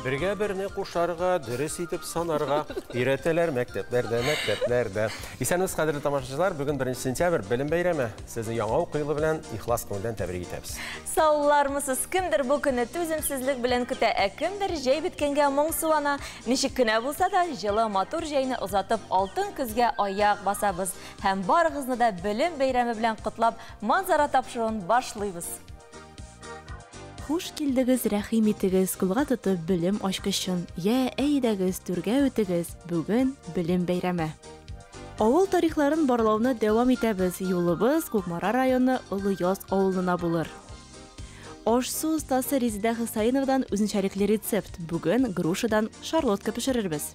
Бергә берне кушарга, дөрес итеп санарга өйрәтәләр мәктәпләрдә, мәктәпләрдә. Исәнмесез, кадерле тамашачылар. Бүген 1 сентябрь, белем бәйрәме. Сезне яңа уку елы белән ихлас күңелдән тәбрик итәбез. Саулармысыз? Кемдер бу көнне түземсезлек белән көтә, ә кемдер җәй беткәнгә моңсулана. Ничек кенә булса да, җылы, матур җәйне озатып, алтын көзгә аяк басабыз. Һәм барыгызны да белем бәйрәме белән котлап, Манзара тапшыруын башлыйбыз. Хуш килдегез, рәхим итегез, кулга тотып белем ачкычын. Йә, әйдәгез, түргә үтегез, бүген белем бәйрәме. Авыл тарихларын барлауны дәвам итәбез. Юлыбыз Кукмара районы Олы Яз авылына булыр. Аш-су остасы Резеда Хөсәеновадан үзенчәлекле рецепт. Бүген грушадан шарлотка пешерербез.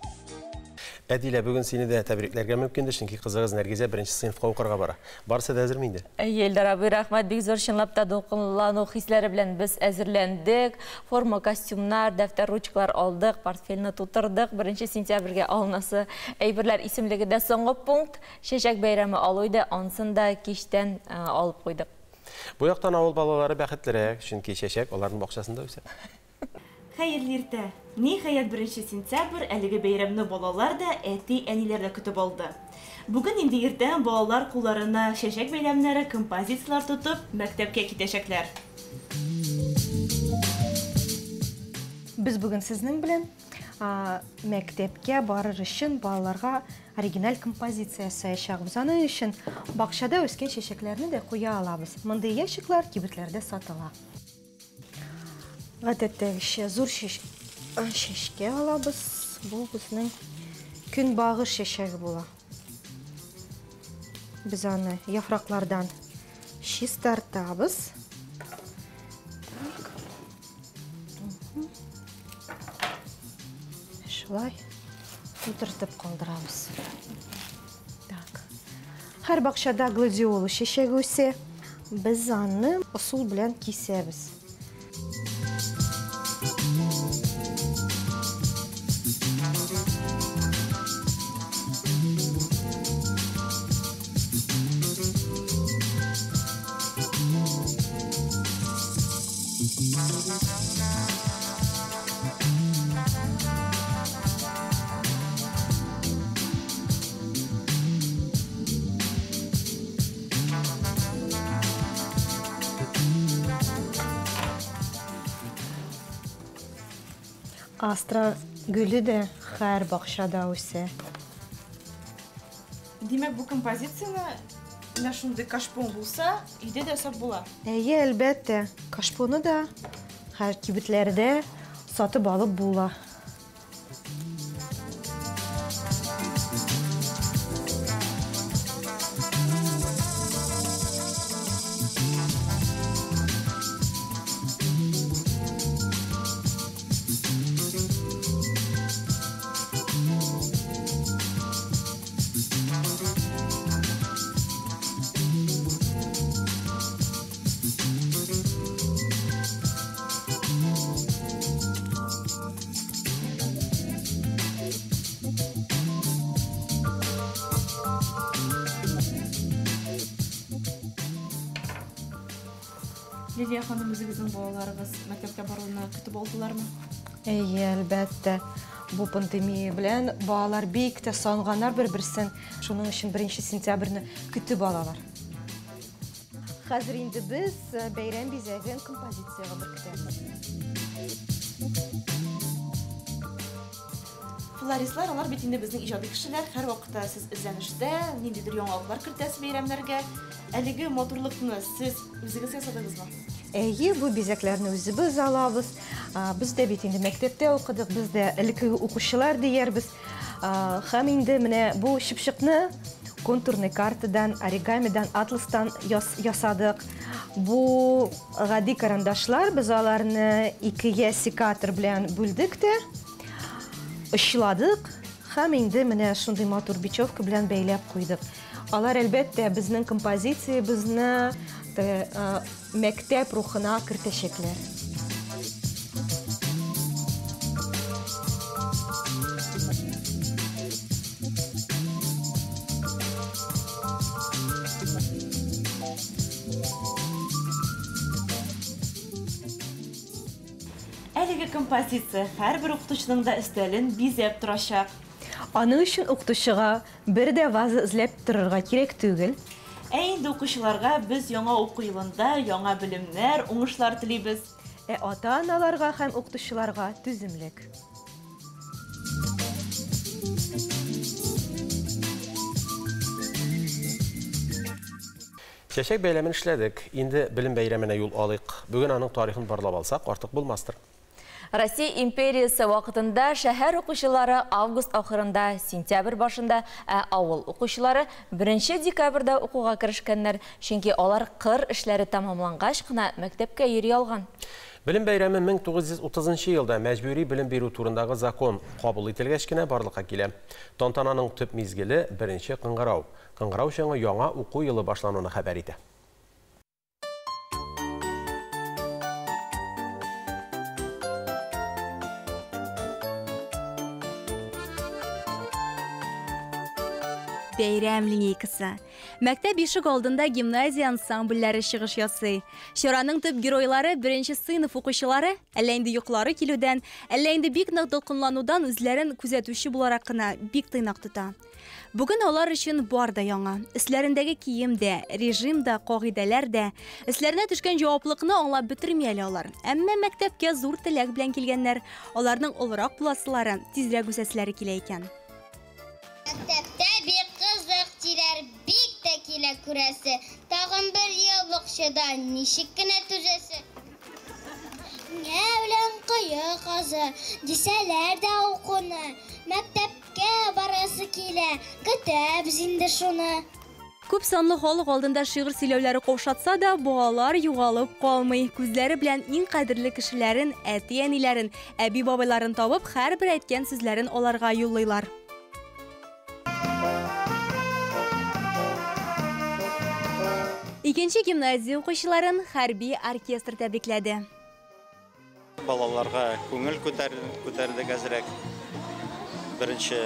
Әдилә, бүген сине дә тәбрикләргә мөмкиндер, чөнки кызыгыз Нәргизә беренче сыйныфка укырга бара. Барысы да әзерме инде? Әйе, Илдар абый, рәхмәт, бик зур, чынлап та дулкынлану хисләре белән без әзерләндек. Форма, костюмнар, дәфтәр, ручкалар алдык, портфельне тутырдык. 1 сентябрьгә алынасы әйберләр исемлеге дә соңгы пункт. Чәчәк бәйрәме алу иде, ансын да кичтән алып куйдык. Бу яктан авыл балалары бәхетлерәк, чөнки чәчәк аларның бакчасында үсә. Хәерле иртә! Ниһаять, беренче сентябрь, әлеге бәйрәмне балалар да, әти-әниләр дә көтеп алды. Бүген инде иртән балалар кулларына чәчәк бәйләмнәре, композицияләр тотып, мәктәпкә китәчәкләр. Без бүген сезнең белән мәктәпкә барыр өчен балаларга оригиналь композиция ясаячакбыз. Аның өчен бакчада үскән чәчәкләрне дә куя алабыз. Мондый ящиклар кибетләрдә сатыла. Гадәттәгечә зур чәчкә алабыз. Бу безнең көнбагыш чәчәге була. Без аны яфраклардан чистартабыз. Так. Шулай утыртып калдырабыз. Так. Һәр бакчада гладиолус чәчәге үсә. Без аны ысул белән кисәбез. Астра гөле дә һәр бакчада үсә. Димәк, бу композицияне менә шундый кашпон булса, өйдә дә ясап була. Әйе, әлбәттә. Кашпоны да һәр кибетләрдә сатып алып була. Лилия ханым, үзегезнең балаларыгыз мәктәпкә баруны көтеп алдылармы? Әйе, әлбәттә. Бу пандемия белән балалар бик тә сагынганнар бер-берсен. Шуның өчен 1 сентябрьне көтеп алалар. Хәзер инде без бәйрәм бизәген композициягә беркетәбез. Флористлар, алар бит инде безнең иҗади кешеләр, һәрвакытта сез эзләнештә, ниндидер яңалыклар кертәсез бәйрәмнәргә. Әлеге матурлыкны сез үзегез ясадыгызмы? Әйе, бу бизәкләрне үзебез алабыз. Без дә бит инде мәктәптә укыдык, без дә элеккеге укучылар диярбез. Һәм инде менә бу чыпчыкны контурный картадан, оригамидан, атластан ясадык. Бу гади карандашлар, без аларны икегә секатор белән бүлдек тә, очладык һәм инде менә шундый матур бечевка белән бәйләп куйдык. Алар, әлбәттә, безнең композициябезне мәктәп рухына кертәчәкләр. Әлеге композиция һәрбер укытучының да өстәлен бизәп торачак. Аның өчен укытучыга бер дә ваза эзләп торырга кирәк түгел. Ә инде укучыларга без яңа уку елында яңа белемнәр, уңышлар телибез. Ә ата-аналарга һәм укытучыларга түземлек. Чәчәк бәйләмен эшләдек. Инде белем бәйрәменә юл алыйк. Бүген аның тарихын барлап алсак, артык булмастыр. Россия империясе вакытында шәһәр укучылары август ахырында, сентябрь башында, ә авыл укучылары 1 декабрьдә укуга керешкәннәр, чөнки алар кыр эшләре тәмамлангач кына мәктәпкә йөри алган. Белем бәйрәме 1930 елда мәҗбүри белем бирү турындагы закон кабул ителгәч кенә барлыкка килә. Тантананың төп мизгеле беренче кыңгырау. Кыңгырау чыңы яңа уку елы башлануны хәбәр итә. Бәйрәм линейкасы. Мәктәп ишек алдында гимназия ансамбльләре чыгыш ясый. Чараның төп геройлары беренче сыйныф укучылары, әллә инде йоклары килүдән, әллә инде бик нык дулкынланудан үзләрен күзәтүче буларак кына бик тыйнак тота. Бүген алар өчен бар да яңа. Өсләрендәге кием дә, режим да, кагыйдәләр дә. Өсләренә төшкән җаваплылыкны аңлап бетерми әле алар. Әмма мәктәпкә зур теләк белән килгәннәр. Аларның олырак буласылары, тизрәк үсәселәре килә икән. Мәктәптә бик кызык диләр, бик тә килә күрәсе. Тагын бер ел бакчада ничек кенә түзәсе. Миңа белән кое казы, дисәләр дә укуны. Мәктәпкә барасы килә, көтәбез инде шуны. Күп санлы халык алдында шигырь сөйләүләре каушатса да, балалар югалып калмый. Күзләре белән иң кадерле кешеләрен, әти-әниләрен, әби-бабайларын табып, һәрбер әйткән сүзләрен аларга юллыйлар. Икенче гимназия укучыларын хәрби оркестр тәбрикләде. Балаларга күңел күтәрдек әзрәк. Беренче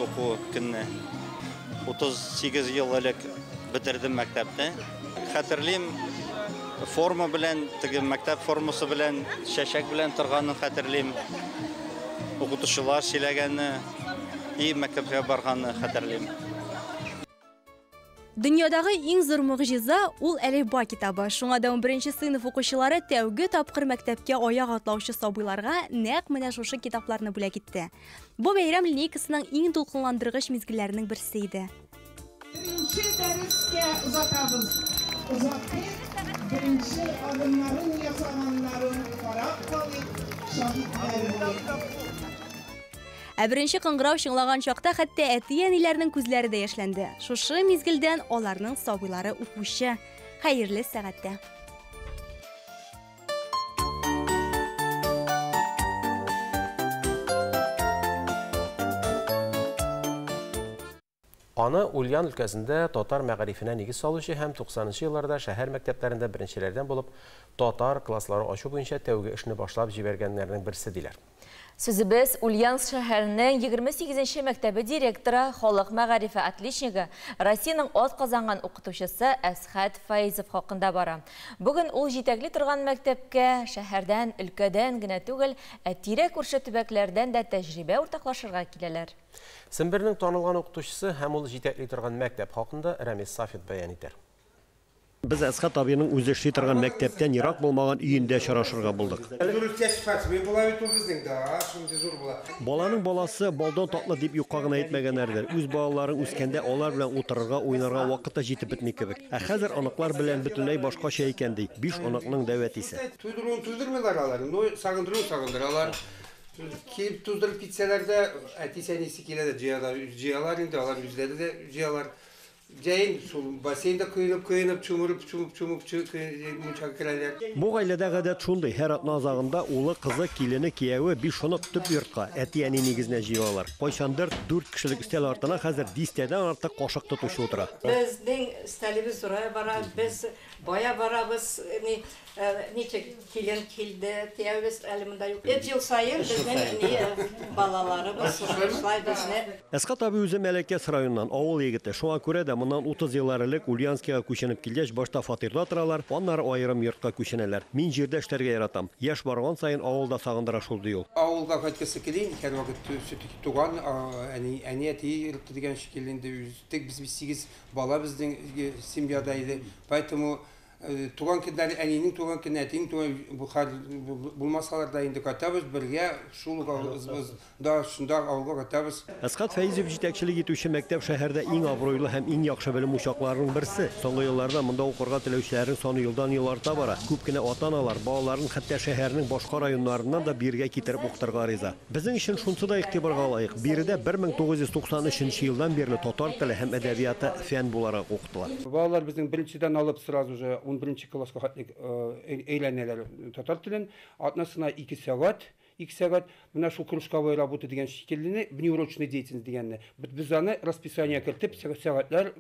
уку көнне 38 ел элек бетердем мәктәпне. Хәтерлим, форма белән, теге мәктәп формасы белән, чәчәк белән торганын хәтерлим. Укытучылар сөйләгәнне и мәктәпкә барганны хәтерлим. Дөньядагы иң зур могҗиза ул әлифба китабы. Шуңа да 11 сыйныф укучылары тәүге тапкыр мәктәпкә аяк атлаучы сабыйларга нәкъ менә шушы китапларны бүләк итте. Бу бәйрәм линейкасының иң дулкынландыргыч мизгелләренең берсе иде. Беренче дәрескә озатабыз. Озатып, беренче адымнарын ясаганнарын карап калып, шаһитләр булып. Ә беренче кыңгырау чыңлаган чакта хәтта әти-әниләрнең күзләре дә яшьләнде. Шушы мизгелдән аларның сабыйлары укучы. Хәерле сәгатьтә. Аны Ульян өлкәсендә татар мәгарифенә нигез салучы һәм 90 елларда шәһәр мәктәпләрендә беренчеләрдән булып татар класслары ачу буенча тәүге эшне башлап җибәргәннәрнең берсе диләр. Сүзебез Ульяновск шәһәренең 28-нче мәктәбе директоры, халык мәгарифе отличнигы, Россиянең атказанган укытучысы Әсхәт Фаизов хакында бара. Бүген ул җитәкли торган мәктәпкә шәһәрдән, өлкәдән генә түгел, ә тирә-күрше төбәкләрдән дә тәҗрибә уртаклашырга киләләр. Сембернең танылган укытучысы һәм ул җитәкли торган мәктәп хакында Рәмис Сафин бәян итәр. Без Әсхәт абыйның үзе эшли торган мәктәптән ерак булмаган өендә очрашырга булдык. Баланың баласы балдан татлы дип юкка гына әйтмәгәннәрдер. Үз балаларың үскәндә алар белән утырырга, уйнарга вакыт та җитеп бетми кебек. Ә хәзер оныклар белән бөтенләй башкача икән ди. 5 оныкның дәү әтисе. Туйдыруын туйдырмыйлар алар, но сагындыруын сагындыралар. Килеп туздырып китсәләр дә, әти-әнисе килә дә җыялар, җыялар инде, алар үзләре дә җыялар. Җәен шул бассейнда коенып, чумырып, чумып, мунчага керәләр. Бу гаиләдә гадәт шундый, һәр атна азагында улы, кызы, килене, кияве 5 онык төп йортка, әти-әни нигезенә җыелалар. Кайчандыр 4 кешелек өстәл артына хәзер дистәдән артык кашык тотучы утыра. Безнең өстәлебез зурая бара, без бая барабыз, Ничек килен килде, диябез, әле монда юк. Эт ел саен безнең балаларыбыз шулай безне. Әсхат абый үзе Мәләкәс районыннан, авыл егете. Шуңа күрә дә моннан 30 еллар элек Ульяновскига күченеп килгәч, башта фатирда торалар, аннары аерым йортка күченәләр. Мин җирдә эшләргә яратам. Яшь барган саен авыл да сагындыра шул, ди ул. Авылга кайткысы килә инде, һәрвакыт все-таки туган әни, әни әти йорты дигән шикелле инде үстек. Без 8 бала безнең семьяда иде. Поэтому туган көннәре, әнинең туган көне, әтинең туган бу хәл булмасалар да инде кайтабыз бергә, шул ук да шунда авылга кайтабыз. Әсхат Фәизов җитәкчелек итүче мәктәп шәһәрдә иң абруйлы һәм иң яхшы белем учакларының берсе. Соңгы елларда монда укырга теләүчеләрнең саны елдан-ел арта бара. Күп кенә ата-аналар балаларын хәтта шәһәрнең башка районнарыннан да бирегә китереп укытырга риза. Безнең өчен шунсы да игътибарга лаек. Биредә 1993 елдан бирле татар теле һәм әдәбияты фән буларак укытыла. Балалар безнең беренчедән алып сразу же 11 класска хәтлек әйләнәләр татар телен. Атнасына 2 сәгать, 2 сәгать менә шул кружковая работа дигән шикеллене, внеурочная деятельность дигәнне. Без аны расписание кертеп, сәгатьләр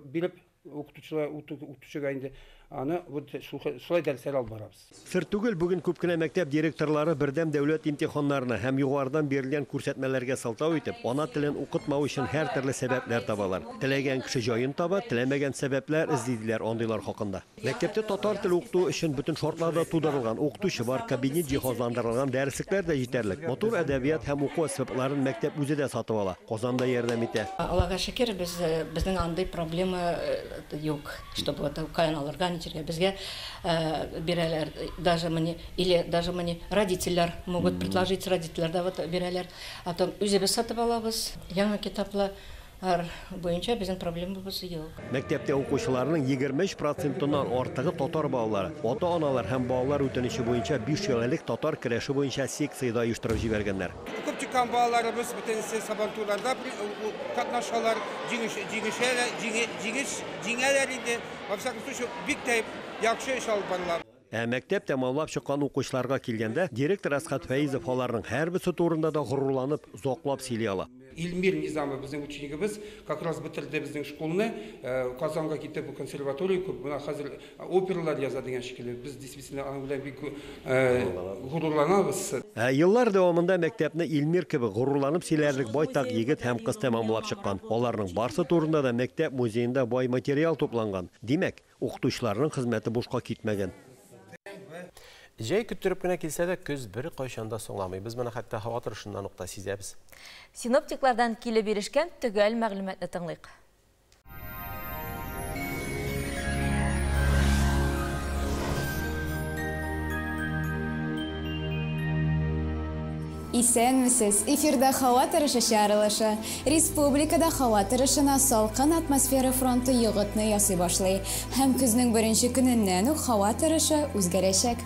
биреп укытучыга инде аны вот шулай дәресләр алып барабыз. Сер түгел, бүген күп кенә мәктәп директорлары бердәм дәүләт имтиханнарына һәм югарыдан бирелгән күрсәтмәләргә сылтау итеп, ана телен укытмау өчен һәр төрле сәбәпләр табалар. Теләгән кеше җаен таба, теләмәгән сәбәпләр эзлиләр андыйлар хакында. Мәктәптә татар теле укыту өчен бөтен шартлар да тудырылган. Укытучы бар, кабинет җиһазландырылган, дәреслекләр дә җитәрлек. Матур әдәбият һәм уку әсбапларын мәктәп үзе дә сатып ала. Казанда ярдәм итә. Аллага шөкер, безнең андый проблема юк, чтобы вот каян алырга, ничергә безгә бирәләр, даже мне или даже мне родительләр могут предложить, родительләр дә вот бирәләр. А потом үзебез сатып алабыз. Яңа китаплар буенча безнең проблемабыз юк. Мәктәптә укучыларның 23%-ннан артыгы татар балалары. Ата-аналар һәм балалар үтенече буенча 5 ел элек татар көрәше буенча секция дә оештырып җибәргәннәр. Күп чыккан балаларыбыз бөтенесе сабантуйларда катнашалар, җиңешәләр, җиңәләр инде. Во всяком случае, бик тә яхшы эш алып барыла. Ә мәктәп тәмамлап чыккан укучыларга килгәндә, директор Әсхат Фәизов аларның һәрберсе турында да горурланып, озаклап сөйли ала. Илмир Низамов безнең ученикыбыз, как раз бетерде безнең школны, Казанга китеп консерватория күп, менә хәзер опералар яза дигән шикелле. Без действительно аның белән бик горурланабыз. Ә еллар дәвамында мәктәпне Илмир кебек горурланып сөйләрлек байтак егет һәм кыз тәмамлап чыккан. Аларның барсы турында да мәктәп музеенда бай материал тупланган. Димәк, укытучыларның хезмәте бушка китмәгән. Җәй көттереп кенә килсә дә, көз бер кайчан да соңламый. Без моны хәтта һава торышыннан ук та сизәбез. Синоптиклардан килеп ирешкән төгәл мәгълүматны тыңлыйк. Исәнмесез, эфирда һава торышы чыгарылышы. Республикада һава торышына салкын атмосфера фронты йогынты ясый башлый. Һәм көзнең беренче көненнән үк һава торышы үзгәрәчәк.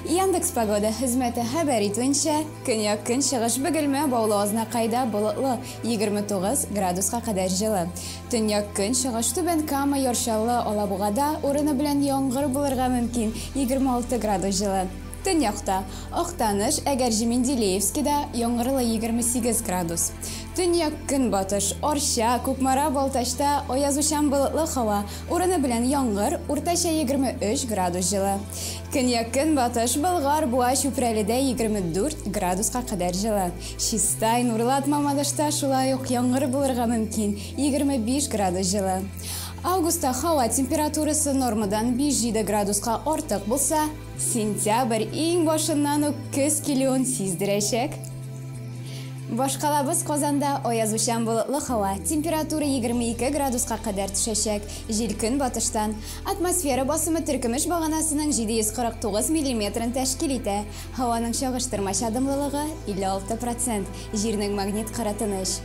Яндекс Погода хезмәте хәбәр итүенчә, көньяк-көнчыгыш Бөгелмә Баулы Азнакайда болытлы 29 градуска кадәр җылы. Төньяк-көнчыгыш Түбән Кама, Яр Чаллы, Алабугада урыны белән яңгыр булырга мөмкин 26 градус җылы. Төньякта Актаныш, Әгерҗе, Менделеевскида яңгырлы 28 градус. Төньяк-көнбатыш Арча, Кукмара, Балтачта аязучан болытлы һава, урыны белән яңгыр, уртача 23 градус җылы. Көньяк-көнбатыш Болгар, Буа, Чүпрәледә 24 градуска кадәр җылы. Чистай, Нурлат, Мамадышта шулай ук яңгыр булырга мөмкин 25 градус җылы. Августта һава температурасы нормадан 5-7 градуска артык булса, сентябрь иң башыннан ук көз килүен сиздерәчәк. Башкалабыз Казанда аязучан болытлы һава, температура 22 градуска кадәр төшәчәк, җил көнбатыштан. Атмосфера басымы Төркемеш баганасының 749 миллиметрын тәшкил итә. Һаваның чагыштырмача дымлылыгы 56%, җирнең магнит кыры тыныч.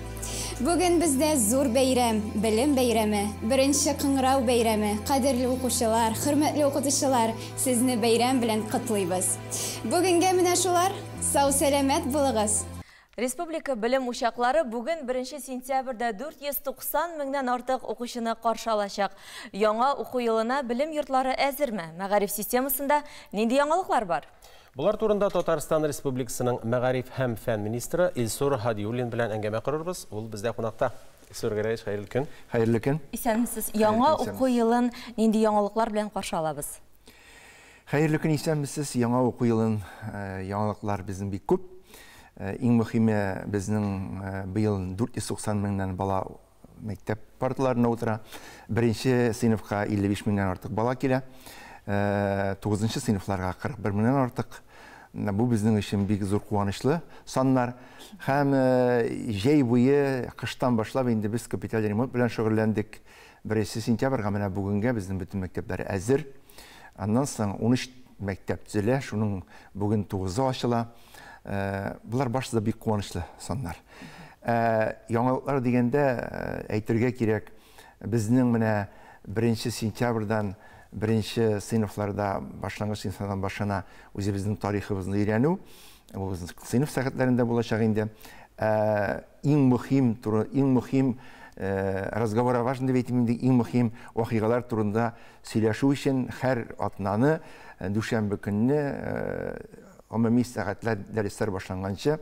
Бүген бездә зур бәйрәм, белем бәйрәме, беренче кыңгырау бәйрәме. Кадерле укучылар, хөрмәтле укытучылар, сезне бәйрәм белән котлыйбыз. Бүгенгә менә шулар, сау-сәламәт булыгыз. Республика белем учаклары бүген 1 сентябрьдә 490 меңнән артык укучыны каршы алачак. Яңа уку елына белем йортлары әзерме? Мәгариф системасында нинди яңалыклар бар? Булар турында Татарстан Республикасының мәгариф һәм фән министры Илсур Һадиуллин белән әңгәмә корырбыз. Ул бездә кунакта. Илсур Гәрәевич, хәерле көн. Хәерле көн. Исәнмесез. Яңа уку елын нинди яңалыклар белән каршы алабыз? Хәерле көн, исәнмесез. Яңа уку елын яңалыклар безнең бик күп. Иң мөһиме, безнең быел 490 меңнән бала мәктәп парталарына утыра. Беренче сыйныфка 55 меңнән артык бала килә. 9нчы сыйныфларга 41 меңнән артык. Бу безнең өчен бик зур куанычлы саннар. Һәм җәй буе, кыштан башлап инде без капиталь ремонт белән шөгыльләндек. 1 сентябрьгә, менә бүгенгә безнең бөтен мәктәпләр әзер. Аннан соң 13 мәктәп төзелә, шуның бүген 9-ы ачыла. Болар барысы да бик куанычлы саннар. Яңалыклар дигәндә әйтергә кирәк, безнең менә 1 сентябрьдан беренче сыйныфларда, башлангыч сыйныфлардан башлана үзебезнең тарихыбызны өйрәнү. Бу безнең сыйныф сәгатьләрендә булачак инде. Иң мөһим туры, иң мөһим разговор о важном дип әйтим инде, иң мөһим вакыйгалар турында сөйләшү өчен һәр атнаны дүшәмбе көнне гомуми сәгатьләр, дәресләр башланганчы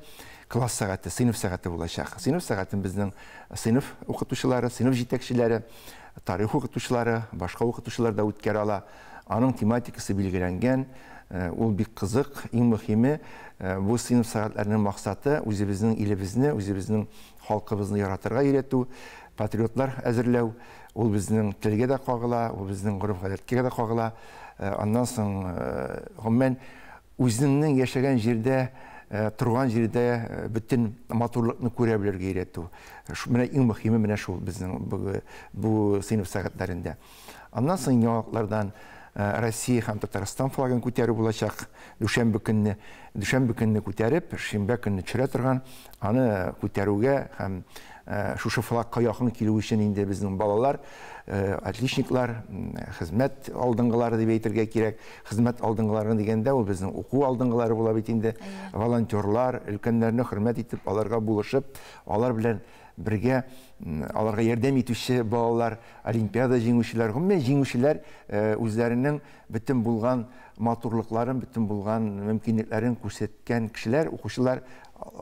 класс сәгате, сыйныф сәгате булачак. Сыйныф сәгатен безнең сыйныф укытучылары, сыйныф җитәкчеләре, тарих укытучылары, башка укытучылар да үткәрә ала. Аның тематикасы билгеләнгән, ул бик кызык. Иң мөһиме, бу сыйныф сәгатьләренең максаты үзебезнең илебезне, үзебезнең халкыбызны яратырга өйрәтү, патриотлар әзерләү. Ул безнең телгә дә кагыла, ул безнең гореф-гадәткә дә кагыла. Аннан соң, гомумән, үзеңнең яшәгән җирдә, торган җирдә бөтен матурлыкны күрә белергә өйрәтү. Менә иң мөһиме менә шул безнең бу сыйныф сәгатьләрендә. Аннан соң яңалыклардан Россия һәм Татарстан флагын күтәрү булачак. Дүшәмбе көнне, дүшәмбе көнне күтәреп, шимбә көнне төшерә торган, аны күтәрүгә һәм шушы флагка якын килү өчен инде безнең балалар, отличниклар, хезмәт алдынгылары дип әйтергә кирәк. Хезмәт алдынгылары дигәндә ул безнең уку алдынгылары була бит инде. Волонтерлар, өлкәннәрне хөрмәт итеп, аларга булышып, алар белән бергә аларга ярдәм итүче балалар, олимпиада җиңүчеләр, гомумән җиңүчеләр үзләренең бөтен булган матурлыкларын, бөтен булган мөмкинлекләрен күрсәткән кешеләр, укучылар,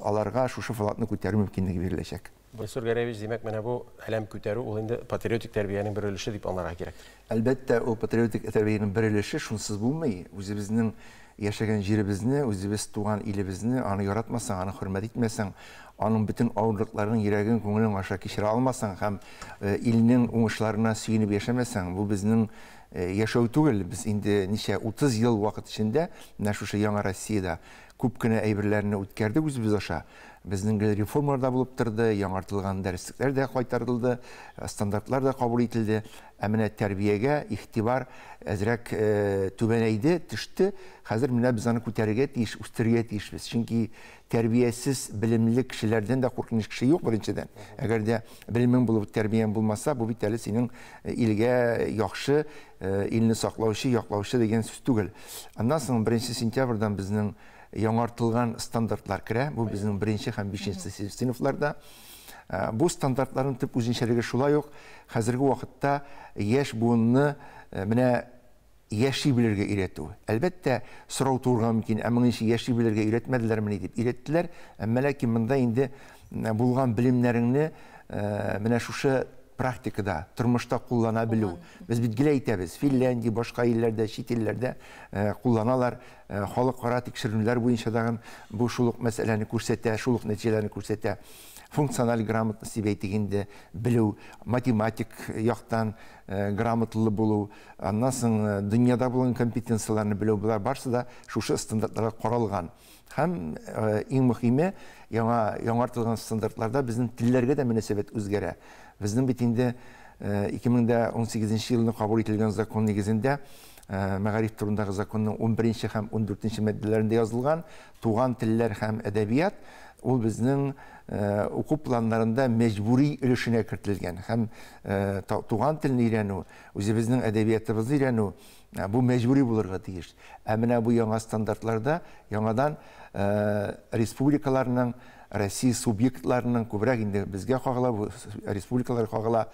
аларга шушы флагны күтәрү мөмкинлеге биреләчәк. Илсур Гәрәевич, димәк, менә бу әләм күтәрү ул инде патриотик тәрбиянең бер өлеше дип аңларга кирәк. Әлбәттә, ул патриотик тәрбиянең бер өлеше, шунсыз булмый. Үзебезнең яшәгән җиребезне, үзебез туган илебезне, аны яратмасаң, аны хөрмәт итмәсәң, аның бөтен авырлыкларын йөрәгең, күңелең аша кичерә алмасаң һәм илнең уңышларына сөенеп яшәмәсәң, бу безнең яшәү түгел. Без инде ничә 30 ел вакыт эчендә менә шушы яңа Россиядә күп кенә әйберләрне үткәрдек үзебез аша. Безнең гел реформалар да булып торды, яңартылган дәреслекләр дә кайтарылды, стандартлар да кабул ителде. Ә менә тәрбиягә игътибар әзрәк түбәнәйде, төште. Хәзер менә без аны күтәрергә тиеш, үстерергә тиешбез. Чөнки тәрбиясез белемле кешеләрдән дә куркыныч кеше юк беренчедән. Әгәр дә белемең булып, тәрбияң булмаса, бу бит әле синең илгә яхшы, илне саклаучы, яклаучы дигән сүз түгел. Аннан соң 1 сентябрьдән безнең яңартылган стандартлар керә. Бу безнең 1 һәм 5 сыйныфларда. Бу стандартларның төп үзенчәлеге шулай ук хәзерге вакытта яшь буынны менә яши белергә өйрәтү. Әлбәттә, сорау туырга мөмкин, ә моның өчен яши белергә өйрәтмәделәрмени дип өйрәттеләр. Әмма ләкин монда инде булган белемнәреңне менә шушы практикада, тормышта куллана белү. Без бит гел әйтәбез, Финляндия, башка илләрдә, чит илләрдә кулланалар, халыкара тикшеренүләр буенча дагын бу шул ук мәсьәләне күрсәтә, шул ук нәтиҗәләрне күрсәтә. Функциональ грамотность дип әйтик инде, белү, математик яктан грамотлы булу, аннан соң дөньяда булган компетенцияләрне белү, болар барысы да шушы стандартларга каралган. Һәм иң мөһиме, яңартылган стандартларда безнең телләргә дә мөнәсәбәт үзгәрә. Безнең бит инде 2018 елны кабул ителгән закон нигезендә мәгариф турындагы законның 11 һәм 14 маддәләрендә язылган туган телләр һәм әдәбият ул безнең уку планнарында мәҗбүри өлешенә кертелгән. Һәм туган телне өйрәнү, үзебезнең әдәбиятыбызны өйрәнү бу мәҗбүри булырга тиеш. Ә менә бу яңа стандартларда яңадан республикаларның, Россия субъектларының күбрәк инде безгә кагыла, бу республикалар кагыла,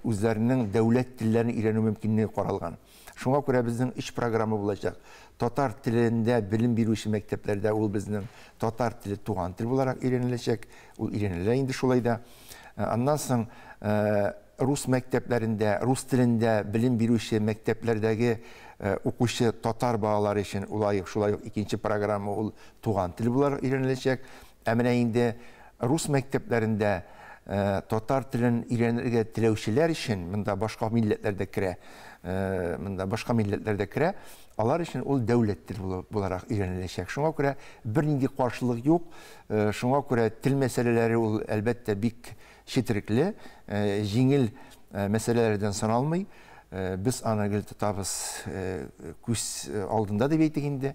үзләренең дәүләт телләрен өйрәнү мөмкинлеге каралган. Шуңа күрә безнең өч программа булачак. Татар телендә белем бирүче мәктәпләрдә ул безнең татар теле туган тел буларак өйрәнеләчәк, ул өйрәнелә инде шулай да. Аннан соң рус мәктәпләрендә, рус телендә белем бирүче мәктәпләрдәге укучы татар балалары өчен улай шулай ук икенче программа ул туган тел буларак өйрәнеләчәк. Ә менә инде рус мәктәпләрендә татар телен өйрәнергә теләүчеләр өчен монда башка милләтләр дә керә, монда башка милләтләр дә керә, алар өчен ул дәүләт теле буларак өйрәнеләчәк. Шуңа күрә бернинди каршылык юк, шуңа күрә тел мәсьәләләре ул әлбәттә бик четерекле, җиңел мәсьәләләрдән саналмый. Без аны гел тотабыз күз алдында дип әйтик инде,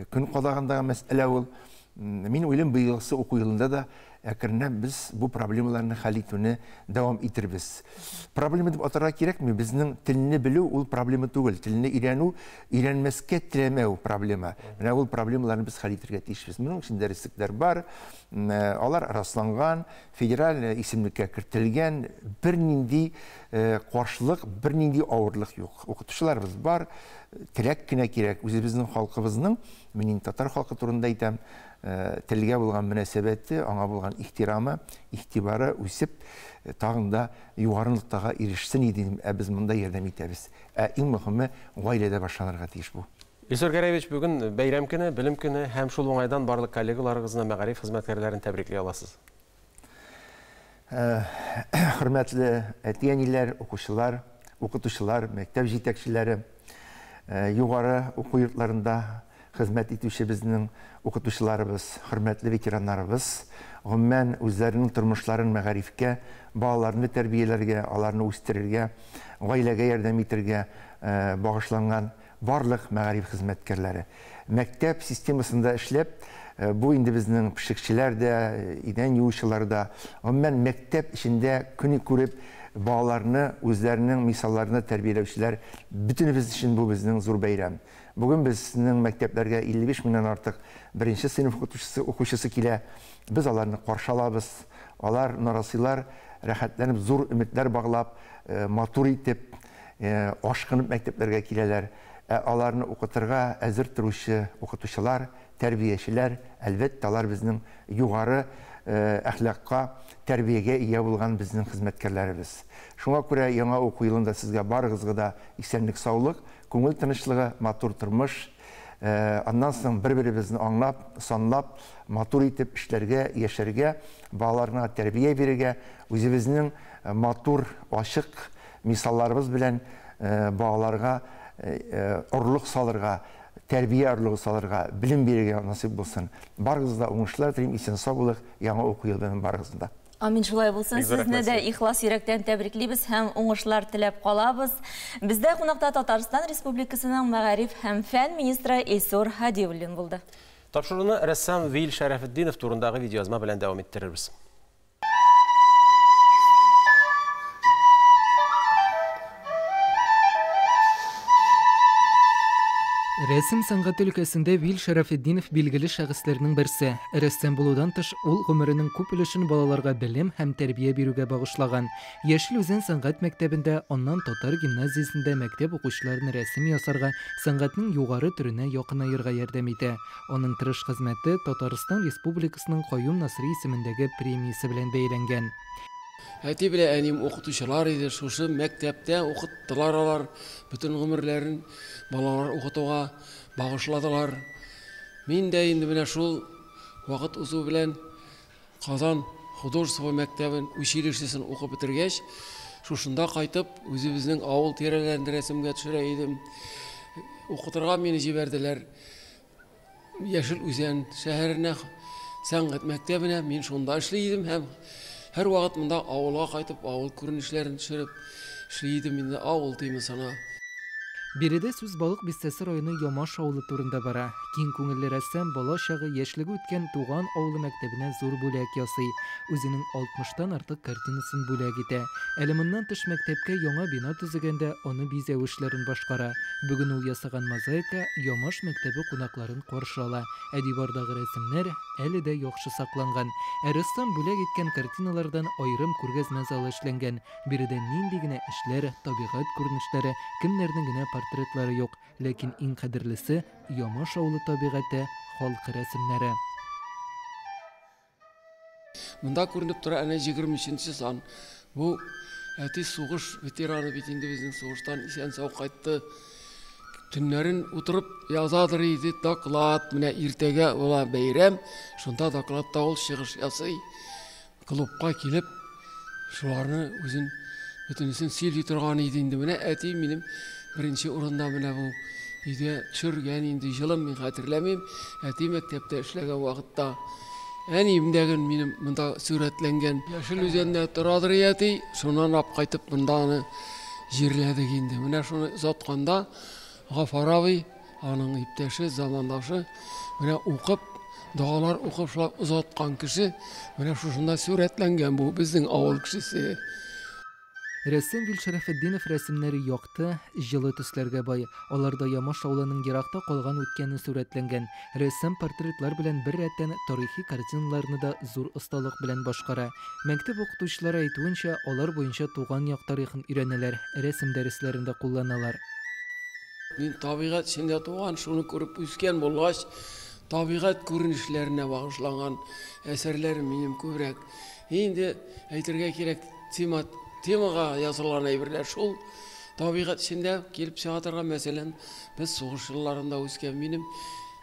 көн кадагындагы мәсьәлә ул. Мин уйлыйм, быелгысы уку елында да әкренләп без бу проблемаларны хәл итүне дәвам итербез. Проблема дип атарга кирәкми, безнең телне белү ул проблема түгел, телне өйрәнү, өйрәнмәскә теләмәү проблема. Менә ул проблемаларны без хәл итәргә тиешбез. Моның өчен дәреслекләр бар, алар расланган, федераль исемлеккә кертелгән, бернинди каршылык, бернинди авырлык юк. Укытучыларыбыз бар, теләк кенә кирәк. Үзебезнең халкыбызның, мин инде татар халкы турында әйтәм, телгә булган мөнәсәбәте, аңа булган ихтирамы, игътибары үсеп, тагын да югары ноктага ирешсен иде, ә без монда ярдәм итәбез. Ә иң мөһиме, гаиләдә башланырга тиеш бу. Илсур Гәрәевич, бүген бәйрәм көне, белем көне һәм шул уңайдан барлык коллегаларыгызны, мәгариф хезмәткәрләрен тәбрикли аласыз. Хөрмәтле әти-әниләр, укучылар, укытучылар, мәктәп җитәкчеләре, югары уку йортларында хезмәт итүче безнең укытучыларыбыз, хөрмәтле ветераннарыбыз, гомумән, үзләренең тормышларын мәгарифкә, балаларны тәрбияләргә, аларны үстерергә, гаиләгә ярдәм итәргә багышланган барлык мәгариф хезмәткәрләре. Мәктәп системасында эшләп, бу инде безнең пешекчеләр дә, идән юучылар да, гомумән, мәктәп эчендә көне күреп, балаларны үзләренең мисалларында тәрбияләүчеләр, бөтенебез өчен бу безнең зур бәйрәм. Бүген безнең мәктәпләргә 55 меңнән артык беренче сыйныф укытучысы, укучысы килә. Без аларны каршы алабыз. Алар нарасыйлар, рәхәтләнеп, зур өметләр баглап, матур итеп, ашкынып мәктәпләргә киләләр. Ә аларны укытырга әзер торучы укытучылар, тәрбиячеләр, әлбәттә, алар безнең югары әхлакка, тәрбиягә ия булган безнең хезмәткәрләребез. Шуңа күрә яңа уку елында сезгә барыгызга да исәнлек-саулык, күңел тынычлыгы, матур тормыш, аннан соң бер-беребезне аңлап, санлап, матур итеп эшләргә, яшәргә, балаларына тәрбия бирергә, үзебезнең матур, ачык мисалларыбыз белән балаларга орлык салырга, тәрбия орлыгы салырга, белем бирергә насыйп булсын. Барыгызга да уңышлар телим, исән-сау булыгыз, яңа уку елы белән барыгызны да. Амин, шулай булсын. Сезне дә ихлас йөрәктән тәбриклибез һәм уңышлар теләп калабыз. Бездә кунакта Татарстан Республикасының мәгариф һәм фән министры Илсур Һадиуллин булды. Тапшыруны рәссам Вил Шәрәфетдинов турындагы видеоязма белән дәвам иттерербез. Рәсем сәнгате өлкәсендә Вил Шәрәфетдинов билгеле шәхесләрнең берсе. Рәссам булудан тыш, ул гомеренең күп өлешен балаларга белем һәм тәрбия бирүгә багышлаган. Яшел Үзән сәнгать мәктәбендә, аннан татар гимназиясендә мәктәп укучыларын рәсем ясарга, сәнгатьнең югары төренә якынаерга ярдәм итә. Аның тырыш хезмәте Татарстан Республикасының Каюм Насыйри исемендәге премиясе белән бәяләнгән. Әти белән әнием укытучылар иде, шушы мәктәптә укыттылар алар, бөтен гомерләрен балалар укытуга багышладылар. Мин дә инде менә шул вакыт узу белән Казан художество мәктәбен, училищесын укып бетергәч, шушында кайтып, үзебезнең авыл тирәләрен рәсемгә төшерә идем. Укытырга мине җибәрделәр. Яшел Үзән шәһәренә, сәнгать мәктәбенә мин шунда эшли идем һәм һәрвакыт монда авылга кайтып, авыл күренешләрен төшереп эшли идем инде авыл темасына. Биредә сүз Балык Бистәсе районы Ямаш авылы турында бара. Киң күңелле рәссам бала чагы, яшьлеге үткән туган авылы мәктәбенә зур бүләк ясый. Үзенең алтмыштан артык картинасын бүләк итә. Әле моннан тыш мәктәпкә яңа бина төзегәндә аны бизәү эшләрен башкара. Бүген ул ясаган мозаика Ямаш мәктәбе кунакларын каршы ала, ә дивардагы рәсемнәр әле дә яхшы сакланган. Ә рәссам бүләк иткән картиналардан аерым күргәзмә залы эшләнгән. Биредә нинди генә эшләр, табигать күренешләре, кемнәрнең генә портретлары юк. Ләкин иң кадерлесе, Ямаш авылы табигате, халкы рәсемнәре. Монда күренеп тора әнә 23 нче сан. Бу әти сугыш ветераны бит инде безнең сугыштан исән-сау кайтты. Төннәрен утырып язадыр иде доклад. Менә иртәгә була бәйрәм, шунда докладта ул чыгыш ясый. Клубка килеп, шуларны үзен бөтенесен сөйли торган иде инде. Менә әти минем беренче урында менә бу өйдә төшергән инде җылым мин хәтерләмим. Әти мәктәптә эшләгән вакытта әнием дә минем монда сурәтләнгән. Яшел Үзәндә торадыр әти, шуннан алып кайтып монда аны җирләдек инде. Менә шуны озатканда Гафар абый, аның иптәше, замандашы, менә укып, догалар укып шулай озаткан кеше, менә шушында сурәтләнгән бу безнең авыл кешесе. Рәссам Вил Шәрәфетдинов рәсемнәре якты, җылы төсләргә бай. Аларда Ямаш авылының еракта калган үткәне сурәтләнгән. Рәссам портретлар белән бер рәттән тарихи картиналарны да зур осталык белән башкара. Мәктәп укытучылары әйтүенчә, алар буенча туган як тарихын өйрәнәләр, рәсем дәресләрендә кулланалар. Мин табигать эчендә туган, шуны күреп үскән булгач, табигать күренешләренә багышланган әсәрләрем минем күбрәк. Инде әйтергә кирәк, тема, темага язылган әйберләр шул табигать эчендә килеп чыга торган, мәсәлән, без сугыш елларында үскән минем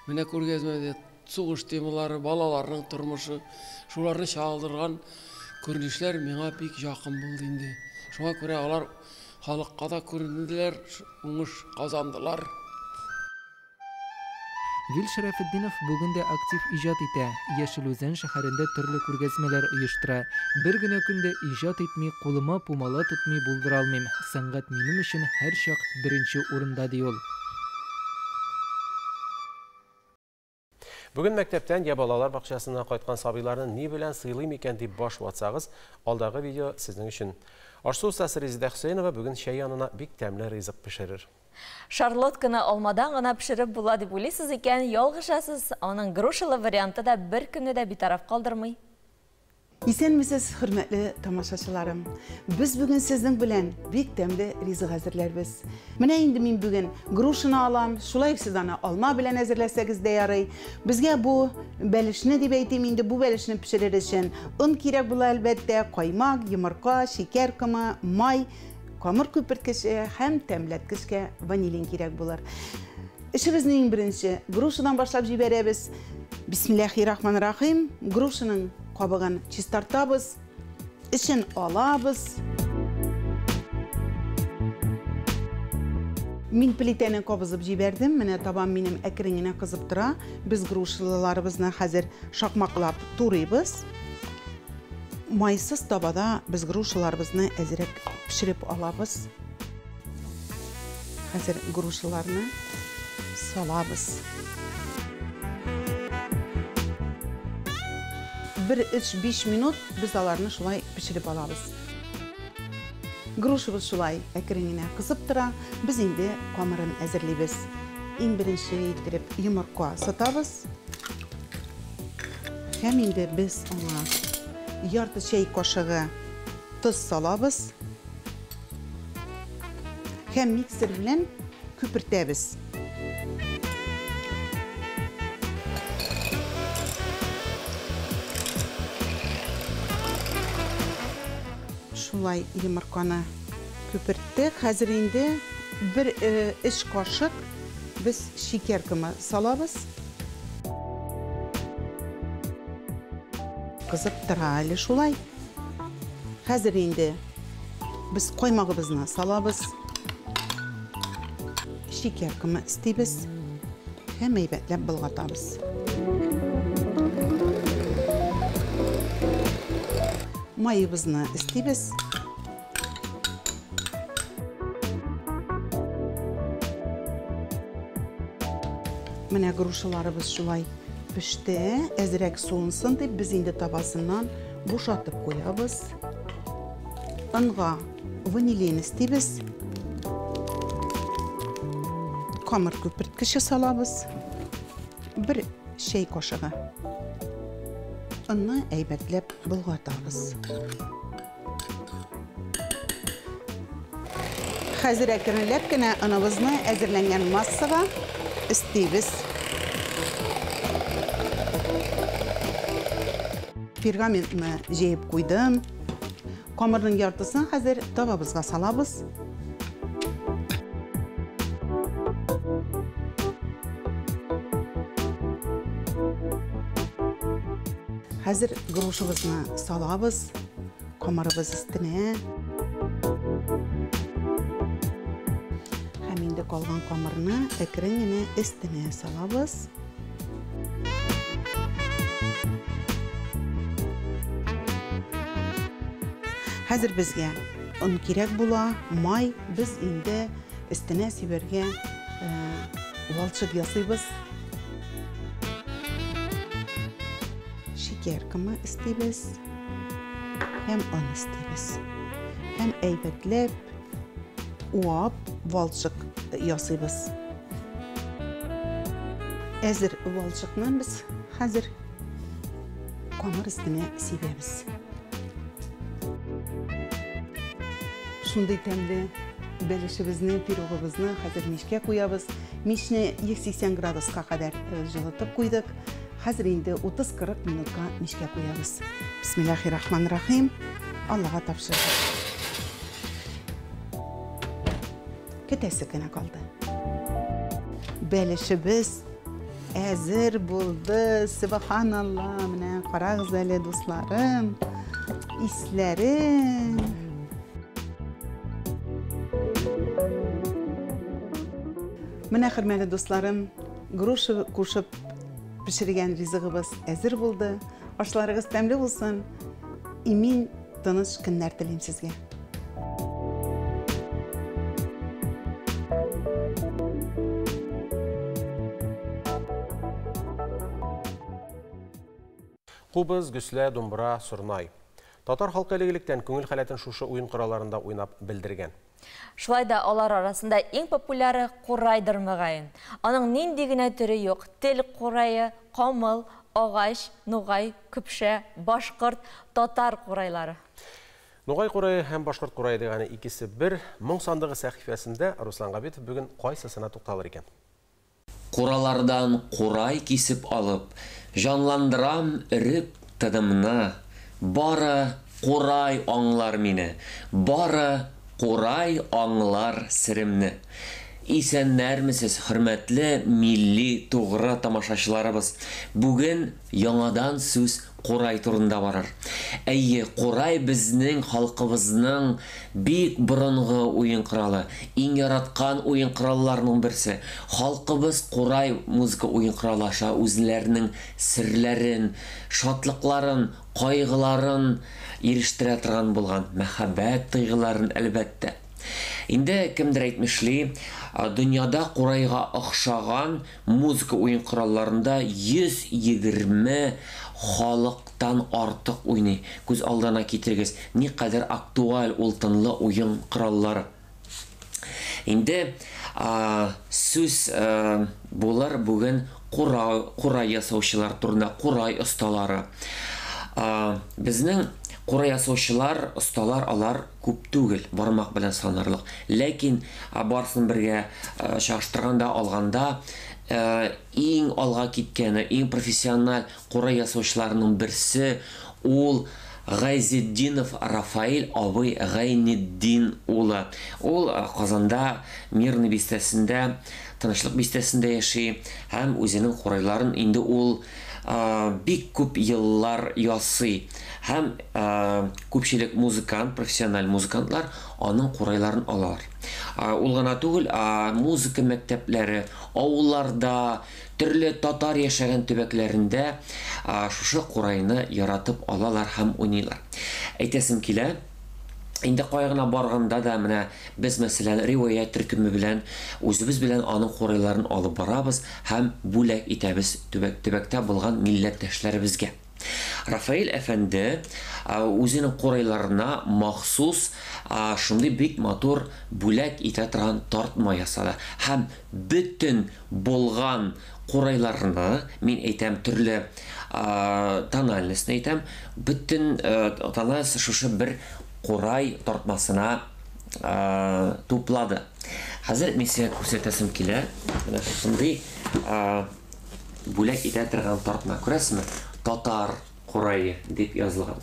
менә күргәзмәдә сугыш темалары, балаларның тормышы, шуларны чагылдырган күренешләр миңа бик якын булды инде. Шуңа күрә алар халыкка да күренделәр, уңыш казандылар. Вил Шәрәфетдинов бүген дә актив иҗат итә. Яшел Үзән шәһәрендә төрле күргәзмәләр оештыра. Бер генә көн дә иҗат итми, кулыма пумала тотмый булдыра алмыйм. Сәнгать минем өчен һәрчак беренче урында, ди ул. Бүген мәктәптән я балалар бакчасыннан кайткан сабыйларны ни белән сыйлыйм икән дип баш ватсагыз, алдагы видео сезнең өчен. Аш-су остасы Резеда Хөсәенова бүген чәй янына бик тәмле ризык пешерер. Шарлотканы алмадан гына пешереп була дип уйлыйсыз икән, ялгышасыз. Аның грушалы варианты да беркемне дә битараф калдырмый. Исәнмесез, хөрмәтле тамашачыларым. Без бүген сезнең белән бик тәмле ризык әзерләрбез. Менә инде мин бүген грушаны алам, шулай ук сез аны алма белән әзерләсәгез дә ярый. Безгә бу бәлешне дип әйтим инде, бу бәлешне пешерер өчен он кирәк була әлбәттә, каймак, йомырка, шикәр комы, май, камыр күперткече һәм тәмләткечкә ванилин кирәк булыр. Эшебезне иң беренче грушадан башлап җибәрәбез. Бисмиллахи-рахман-рахим. Грушаның кабыгын чистартабыз, эчен алабыз. Мин плитәне кабызып җибәрдем. Менә табам минем әкрен генә кызып тора. Без грушаларыбызны хәзер шакмаклап турыйбыз. Майсыз табада без грушаларыбызны әзрәк пешереп алабыз. Хәзер грушаларны салабыз. Бер өч-биш минут без аларны шулай пешереп алабыз. Грушабыз шулай әкрен генә кызып тора. Без инде камырын әзерлибез. Иң беренче иттереп йомырка сатабыз. Һәм инде без аңа ярты чәй кашыгы тоз салабыз. Һәм миксер белән күпертәбез. Шулай йомырканы күперттек. Хәзер инде бер өч кашык без шикәр комы салабыз. Кызып тора әле шулай. Хәзер инде без каймагыбызны салабыз. Шикәр комы өстибез һәм әйбәтләп болгатабыз. Майыбызны өстибез. Менә грушаларыбыз шулай пеште, әзрәк суынсын дип без инде табасыннан бушатып куябыз. Онга ванилин өстибез. Камыр күперткече салабыз. Бер чәй кашыгы. Онны әйбәтләп болгатабыз. Хәзер әкренләп кенә оныбызны әзерләнгән массага өстибез. Пергаментны җәеп куйдым. Камырның яртысын хәзер табабызга салабыз. Хәзер грушыбызны салабыз камырыбыз өстенә. Һәм инде калган камырны әкрен генә өстенә салабыз. Хәзер безгә он кирәк була, май. Без инде өстенә сибәргә валчык ясыйбыз. Шикәр комы өстибез һәм он өстибез. Һәм әйбәтләп уап валчык ясыйбыз. Әзер валчыкны без хәзер камыр өстенә сибәбез. Шундый тәмле бәлешебезне, пирогыбызны хәзер мичкә куябыз. Мичне 180 градуска кадәр җылытып куйдык. Хәзер инде 30-40 минутка мичкә куябыз. Бисмиллахи-рахман-рахим. Аллага тапшырдык. Көтәсе генә калды. Бәлешебез әзер булды. Субханалла, менә карагыз әле, дусларым. Исләре. Менә, хөрмәтле дусларым, груша кушып пешергән ризыгыбыз әзер булды. Ашларыгыз тәмле булсын. Имин, тыныч көннәр телим сезгә. Кубыз, гөслә, думбра, сорнай. Татар халкы элек-электән күңел халәтен шушы уен коралларында уйнап белдергән. Шулай да алар арасында иң популяры курайдыр мөгаен. Аның нинди генә төре юк: тел курае, камыл, агач, нугай, көпшә, башкорт, татар курайлары. Нугай курае һәм башкорт курае дигәне икесе бер. Моң сандыгы сәхифәсендә Руслан Габитов бүген кайсысына тукталыр икән? Куралардан курай кисеп алып, җанландырам өреп тынымны. Бары курай аңлар мине, бары курай аңлар серемне. Исәннәрмесез, хөрмәтле милли тугры тамашачыларыбыз. Бүген яңадан сүз курай турында барыр. Әйе, курай безнең халкыбызның бик борынгы уен коралы, иң яраткан уен коралларының берсе. Халкыбыз курай музыка уен коралы аша үзләренең серләрен, шатлыкларын, кайгыларын ирештерә торган булган, мәхәббәт тойгыларын, әлбәттә. Инде кемдер әйтмешли, дөньяда курайга охшаган музыка уен коралларында 120 халыктан артык уйный. Күз алдына китерегез, никадәр актуаль ул тынлы уен кораллары. Инде сүз булыр бүген курай ясаучылар турында, курай осталары. Безнең курай ясаучылар, осталар алар күп түгел, бармак белән санарлык. Ләкин барысын бергә чагыштырганда, алганда, иң алга киткәне, иң профессиональ курай ясаучыларның берсе ул Гайзетдинов Рафаэль абый Гайнетдин улы. Ул Казанда Мирный бистәсендә, Тынычлык бистәсендә яши һәм үзенең курайларын инде ул бик күп еллар ясый. Һәм күпчелек музыкант, профессиональ музыкантлар аның курайларын алалар. Ул гына түгел, музыка мәктәпләре, авылларда, төрле татар яшәгән төбәкләрендә шушы курайны яратып алалар һәм уйныйлар. Әйтәсем килә, инде кая гына барганда да, менә без, мәсәлән, риваять төркеме белән, үзебез белән аның курайларын алып барабыз һәм бүләк итәбез төбәк-төбәктә булган милләттәшләребезгә. Рафаэль әфәнде үзенең курайларына махсус шундый бик матур бүләк итә торган тартма ясады. Һәм бөтен булган курайларны, мин әйтәм, төрле тональностьны әйтәм, бөтен тональность шушы бер курай тартмасына туплады. Хәзер мин сезгә күрсәтәсем килә. Менә шундый бүләк итә торган тартма. Күрәсезме? Татар курае дип язылган.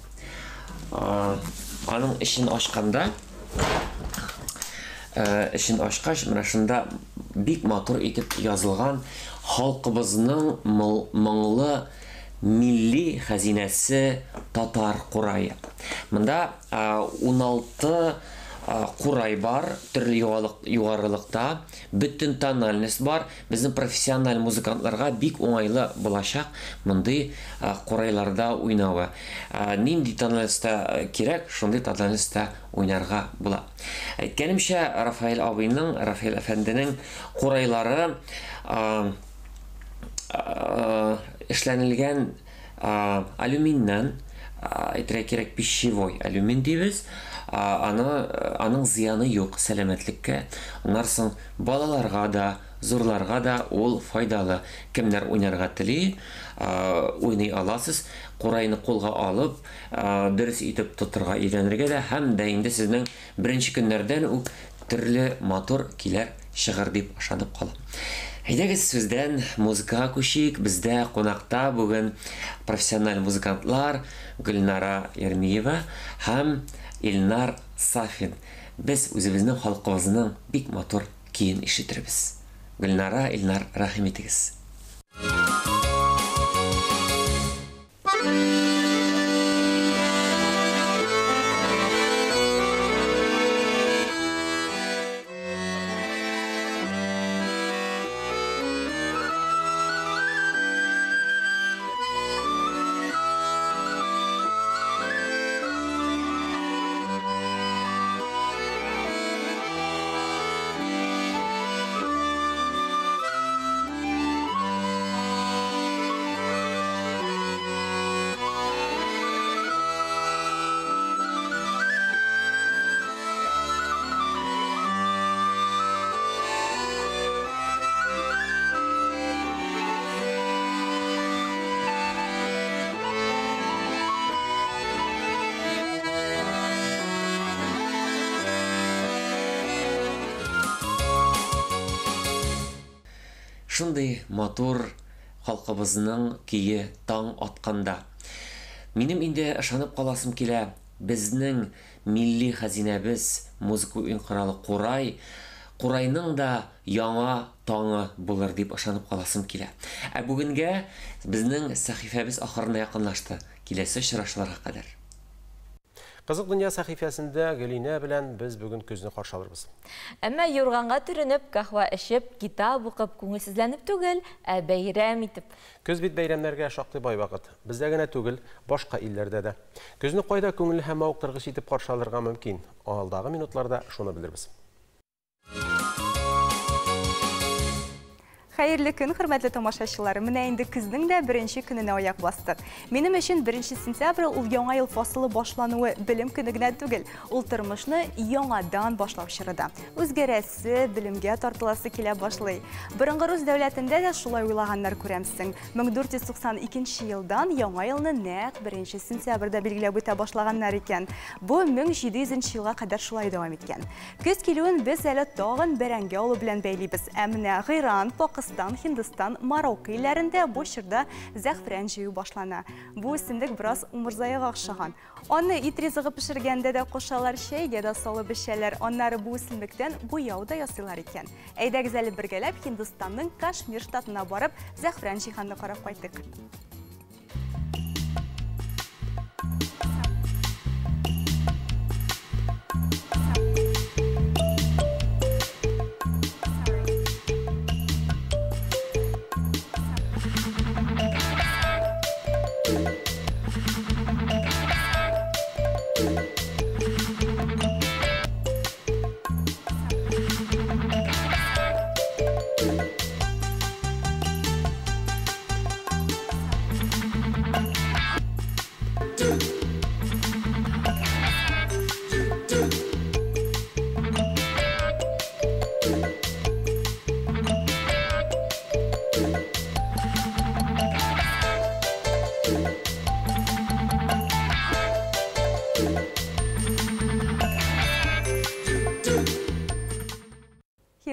Аның эчен ачканда, эчен ачкач, менә шунда бик матур итеп язылган халкыбызның моңлы милли хәзинәсе татар курае. Монда 16 курай бар, төрле югарылыкта, бөтен тональность бар. Безнең профессиональ музыкантларга бик уңайлы булачак мондый курайларда уйнавы. Нинди тональностьта кирәк, шундый тональностьта уйнарга була. Әйткәнемчә, Рафаэль абыйның, Рафаэль әфәнденең курайлары эшләнелгән алюминнән, әйтергә кирәк, пищевой алюмин дибез. Аны, аның зыяны юк сәламәтлеккә. Аннан соң балаларга да, зурларга да ул файдалы. Кемнәр уйнарга тели, уйный аласыз. Курайны кулга алып, дөрес итеп тотырга өйрәнергә дә һәм дә инде сезнең беренче көннәрдән үк төрле матур көйләр чыгыр дип ышанып калам. Әйдәгез, сүздән музыкага күчик. Бездә кунакта бүген профессиональ музыкантлар Гөлнара Ермиева һәм Илнар Сафин. Без үзебезнең халкыбызның бик матур көен ишетербез. Гөлнара, Илнар, рәхим итегез. Шундый матур халкыбызның көе таң атканда. Минем инде ышанып каласым килә, безнең милли хәзинәбез, музыка уен коралы курай, курайның да яңа таңы булыр дип ышанып каласым килә. Ә бүгенгә безнең сәхифәбез ахырына якынлашты. Киләсе очрашуларга кадәр. Кызык дөнья сәхифәсендә Гөлинә белән без бүген көзне каршы алырбыз. Әмма юрганга төренеп, каһвә эчеп, китап укып, күңелсезләнеп түгел, ә бәйрәм итеп. Көз бит бәйрәмнәргә шактый бай вакыт. Бездә генә түгел, башка илләрдә дә. Көзне кайда күңелле һәм мавыктыргыч итеп каршы алырга мөмкин? Алдагы минутларда шуны белербез. Хәерле көн, хөрмәтле тамашачылар. Менә инде көзнең дә беренче көненә аяк бастык. Минем өчен 1 сентябрь ул яңа ел фасылы башлануы белем көне генә түгел, ул тормышны яңадан башлау чоры да. Үзгәрәсе, белемгә тартыласы килә башлый. Борынгы Рус дәүләтендә дә шулай уйлаганнар күрәмсең. 1492 елдан яңа елны нәкъ 1 сентябрьдә билгеләп үтә башлаганнар икән. Бу 1700 елга кадәр шулай дәвам иткән. Көз килүен без әле тагын бәрәңге алу белән бәйлибез. Ә менә Иран, Пакистан, Һиндстан, Марокко илләрендә бу чорда зәгъфран җыю башлана. Бу үсемлек бераз умырзаяга охшаган. Аны ит ризыгы пешергәндә дә кушалар, чәйгә дә салып эчәләр. Аннары бу үсемлектән буяу да ясыйлар икән. Әйдәгез әле бергәләп Һиндстанның Кашмир штатына барып, зәгъфран җыйганны карап кайттык.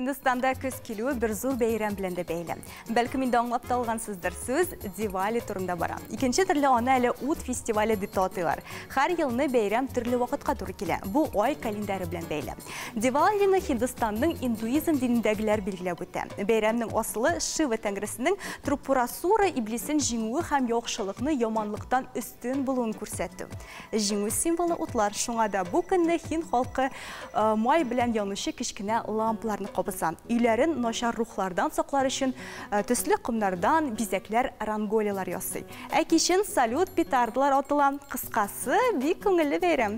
Һиндстанда көз килүе бер зур бәйрәм белән дә бәйле. Бәлкем инде аңлап та алгансыздыр, сүз Дивали турында бара. Икенче төрле аны әле ут фестивале дип тә атыйлар. Һәр елны бәйрәм төрле вакытка туры килә. Бу ай календаре белән бәйле. Дивалины Һиндстанның индуизм динендәгеләр билгеләп үтә. Бәйрәмнең асылы Шива тәңресенең Трипурасура иблисен җиңүе һәм яхшылыкны яманлыктан өстен булуын күрсәтү. Җиңү символы утлар. Шуңа да бу көнне һинд халкы май белән янучы кечкенә лампаларны кабыза. Өйләрен начар рухлардан саклар өчен төсле комнардан бизәкләр, ранголилар ясый. Ә кичен салют, петардалар атыла. Кыскасы, бик күңелле бәйрәм.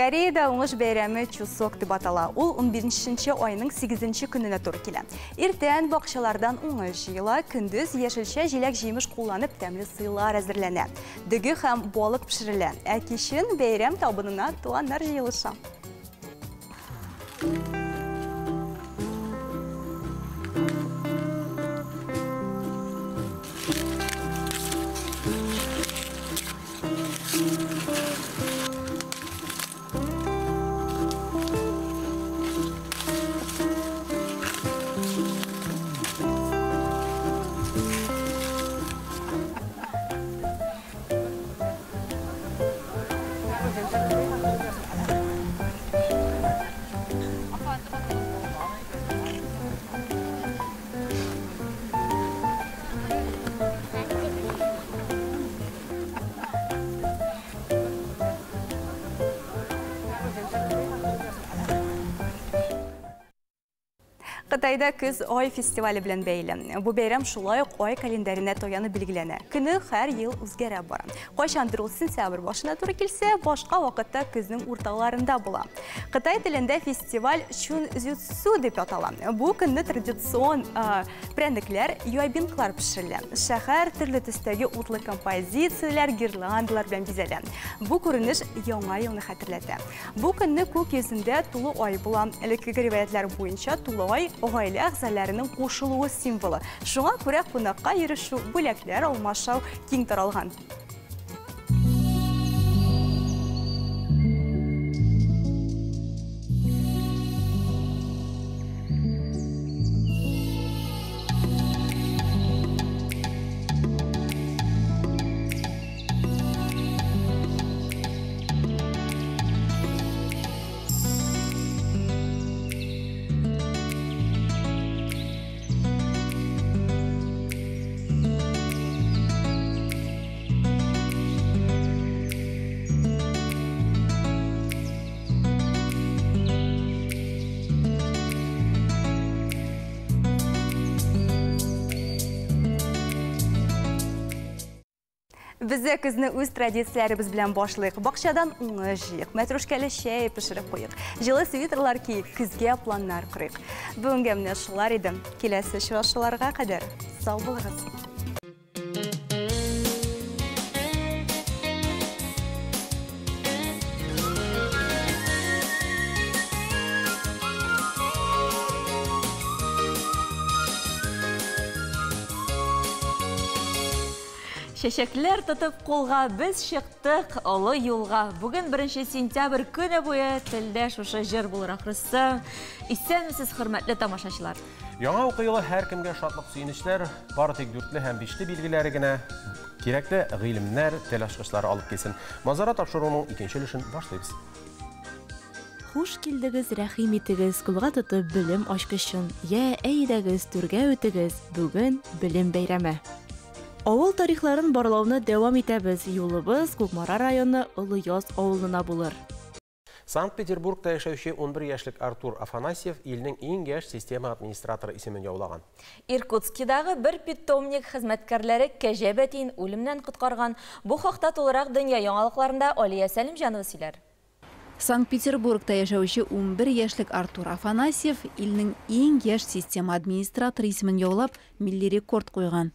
Кореяда уңыш бәйрәме Чусок дип атала. Ул 15 айның 8 көненә туры килә. Иртән бакчалардан уңыш җыела, көндез яшелчә, җиләк-җимеш кулланып тәмле сыйлар әзерләнә. Дөге һәм балык пешерелә. Ә кичен бәйрәм табынына туганнар җыелыша. Кытайда көз ай фестивале белән бәйле. Бу бәйрәм шулай ук ай календаренә таянып билгеләнә. Көне һәр ел үзгәрә бара. Кайчандыр ул сентябрь башына туры килсә, башка вакытта көзнең урталарында була. Кытай телендә фестиваль Чунцзюцу дип атала. Бу көнне традицион прәннекләр, юайбинклар пешерелә. Шәһәр төрле төстәге утлы композицияләр, гирландалар белән бизәлә. Бу күренеш яңа елны хәтерләтә. Бу көнне күк йөзендә тулы ай була. Элеккеге риваятьләр буенча тулы ай гаилә әгъзаларының кушылуы символы. Шуңа күрә кунакка йөрешү, бүләкләр алмашау киң таралган. Без дә көзне үз традицияләребез белән башлыйк. Бакчадан уңыш җыйык, мәтрүшкәле чәй пешереп куйык, җылы свитерлар киеп, көзгә планнар корыйк. Бүгенгә менә шулар иде. Киләсе очрашуларга кадәр сау булыгыз. Чәчәкләр тотып кулга без чыктык олы юлга. Бүген 1 сентябрь көне буе телдә шушы җыр булыр ахрысы. Исәнмесез, хөрмәтле тамашачылар. Яңа уку елы һәркемгә шатлык-сөенечләр, бары тик дүртле һәм бишле билгеләре генә кирәкле гыйлемнәр, тел ачкычлары алып килсен. Манзара тапшыруының икенче өлешен башлыйбыз. Хуш килдегез, рәхим итегез, кулга тотып белем ачкычын. Йә, әйдәгез, түргә үтегез, бүген белем бәйрәме. Авыл тарихларын барлауны дәвам итәбез. Юлыбыз Кукмара районы Олы Яз авылына булыр. Санкт-Петербургта яшәүче 11 яшьлек Артур Афанасьев илнең иң яшь система администраторы исемен яулаган. Иркутскидагы бер питомник хезмәткәрләре кәҗә бәтиен үлемнән коткарган. Бу хакта тулырак дөнья яңалыкларында Алия Сәлимҗанова сөйләр. Санкт-Петербургта яшәүче 11 яшьлек Артур Афанасьев илнең иң яшь система администраторы исемен яулап, милли рекорд куйган.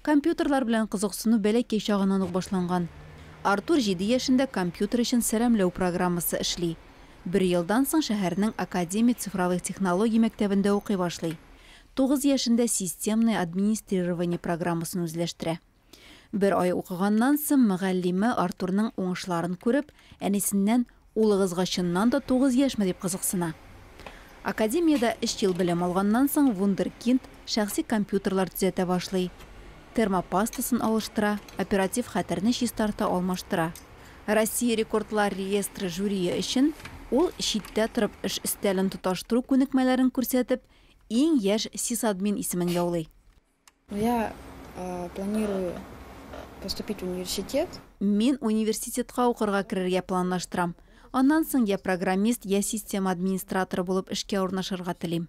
Компьютерлар белән кызыксыну бәләкәй чагыннан ук башланган. Артур җиде яшендә компьютер өчен сәламләү программасы эшли. Бер елдан соң шәһәрнең Академия цифровых технологий мәктәбендә укый башлый. Тугыз яшендә Системное администрирование программасын үзләштерә. Бер ай укыганнан соң мөгаллиме Артурның уңышларын күреп, әнисеннән Улыгызга чыннан да тугыз яшьме дип кызыксына. Академиядә өч ел белем алганнан соң вундеркинд шәхси компьютерлар төзәтә башлый. Термопастасын алыштыра, оператив хәтерне чистарта, алмаштыра. Россия рекордлар реестры жюрие өчен ул читтә торып эш өстәлен тоташтыру күнекмәләрен күрсәтеп, иң яшь сисадмин исемен яулый. Я планирую поступить в университет. Мин университетка укырга керергә планлаштырам. Аннан соң я программист, я система администраторы булып эшкә урнашырга телим.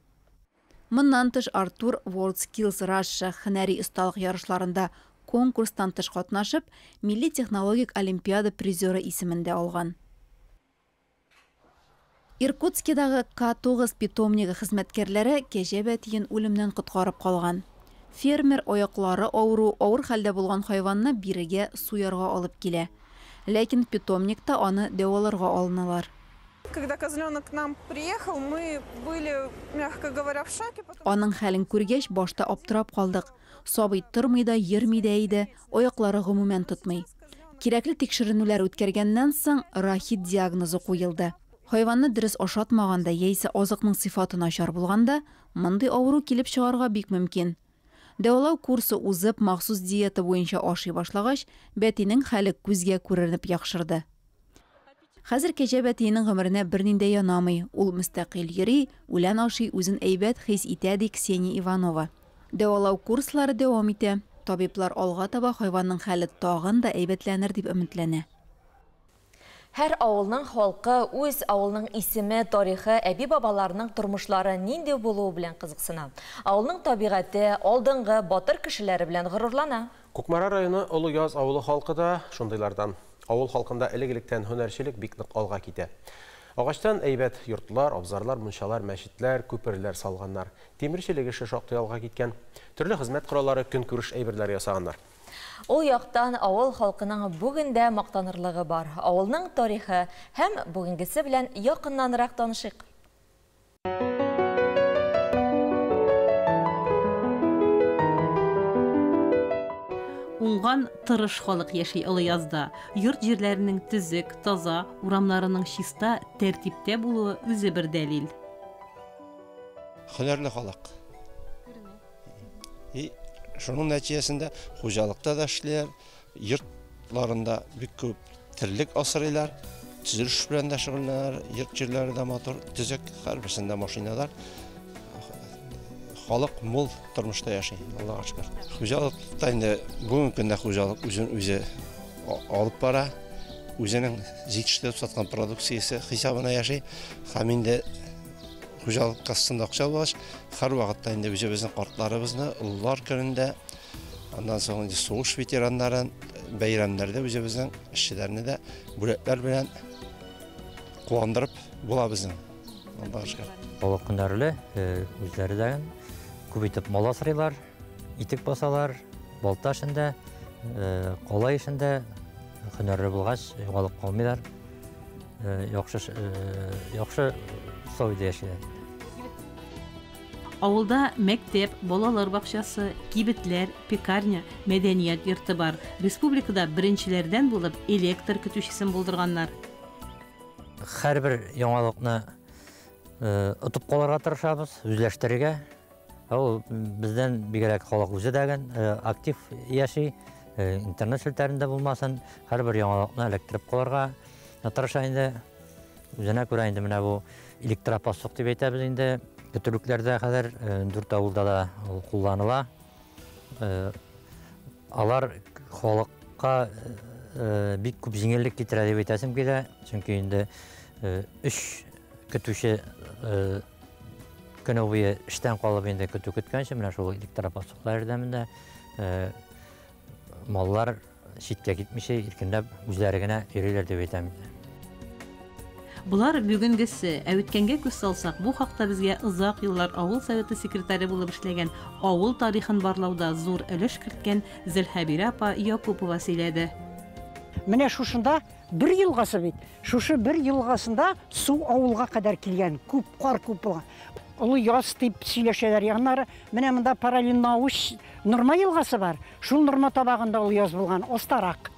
Моннан тыш, Артур WorldSkills Russia һөнәри осталык ярышларында конкурстан тыш катнашып, Милли технологик олимпиада призеры исемен дә алган. Иркутскидагы К-9 питомнигы хезмәткәрләре кәҗә бәтиен үлемнән коткарып калган. Фермер аяклары авыру, авыр хәлдә булган хайванны бирегә суярга алып килә. Ләкин питомникта аны дәваларга алыналар. Когда козленок к нам приехал, мы были, мягко говоря, в шоке. Аның хәлен күргәч, башта аптырап калдык. Сабый тормый да, йөрми дә иде, аяклары гомумән тотмый. Кирәкле тикшеренүләр үткәргәннән соң, рахит диагнозы куелды. Хайванны дөрес ашатмаганда яисә азыкның сыйфаты начар булганда, мондый авыру килеп чыгарга бик мөмкин. Дәвалау курсы узып, махсус диета буенча ашый башлагач, бәтинең хәле күзгә күренеп яхшырды. Хәзер кәҗә бәтиенең гомеренә берни дә янамый, ул мөстәкыйль йөри, үлән ашый, үзен әйбәт хис итә, ди Ксения Иванова. Дәвалау курслары дәвам итә. Табиблар алга таба хайванның хәле тагын да әйбәтләнер дип өметләнә. Һәр авылның халкы үз авылының исеме, тарихы, әби-бабаларының тормышлары нинди булуы белән кызыксына. Авылның табигате, алдынгы, батыр кешеләре белән горурлана. Кукмара районы Олы Яз авылы халкы да шундыйлардан. Авыл халкында элек-электән һөнәрчелек бик нык алга китә. Агачтан әйбәт йортлар, абзарлар, мунчалар, мәчетләр, күперләр салганнар. Тимерчелек эше шактый алга киткән. Төрле хезмәт кораллары, көнкүреш әйберләре ясаганнар. Ул яктан авыл халкының бүген дә мактанырлыгы бар. Авылның тарихы һәм бүгенгесе белән якыннанрак танышыйк. Уңган, тырыш халык яши Олыязда. Йорт-җирләренең төзек, таза, урамнарының чиста, тәртиптә булуы үзе бер дәлил. Һөнәрле халык. И шуның нәтиҗәсендә хуҗалыкта да эшлиләр, йортларында бик күп терлек асрыйлар, төзелеш белән дә шөгыльләнәләр, йорт җирләре дә матур, төзек, һәрберсендә машиналар. Халык мул тормышта яши, Аллага шөкер. Хуҗалыкта инде бүгенге көндә хуҗалык үзен үзе алып бара, үзенең җитештереп саткан продукциясе хисабына яши һәм инде хуҗалык кассасында акча булгач, һәрвакытта инде үзебезнең картларыбызны олылар көнендә, аннан соң инде сугыш ветераннарын, бәйрәмнәрдә үзебезнең эшчеләрне дә бүләкләр белән куандырып була безнең. Аллага шөкер. Халык һөнәрле, үзләре дә күп итеп мал асрыйлар, итек басалар, балта эшендә, калай эшендә һөнәрле булгач, югалып калмыйлар. Яхшы, яхшы условиядә яшиләр. Авылда мәктәп, балалар бакчасы, кибетләр, пекарня, мәдәният йорты бар. Республикада беренчеләрдән булып электр көтүчесен булдырганнар. Һәрбер яңалыкны отып калырга тырышабыз, үзләштерергә. Ул бездән бигрәк халык үзе дә актив яши, интернет челтәрендә булмасын, һәрбер яңалыкны эләктереп калырга тырыша инде. Үзенә күрә инде менә бу электропастух дип әйтәбез инде. Көтүлекләрдә хәзер 4 авылда да ул кулланыла. Алар халыкка бик күп җиңеллек китерә дип әйтәсем килә, чөнки инде 3 көтүче көне буе эштән калып инде көтү көткәнче, менә шул электропастухлар ярдәмендә маллар читкә китмичә иркенләп үзләре генә йөриләр дип әйтәм инде. Болар бүгенгесе, ә үткәнгә күз салсак, бу хакта безгә озак еллар авыл советы секретаре булып эшләгән, авыл тарихын барлауда зур өлеш керткән Зөлхәбирә апа Якупова сөйләде. Менә шушында бер елгасы бит. Шушы бер елгасында су авылга кадәр килгән, күп кар күп булган. Олы Яз дип сөйләшәләр. Аннары менә монда параллель Науш Норма елгасы бар. Шул Норма табагында Олы Яз булган, остарак.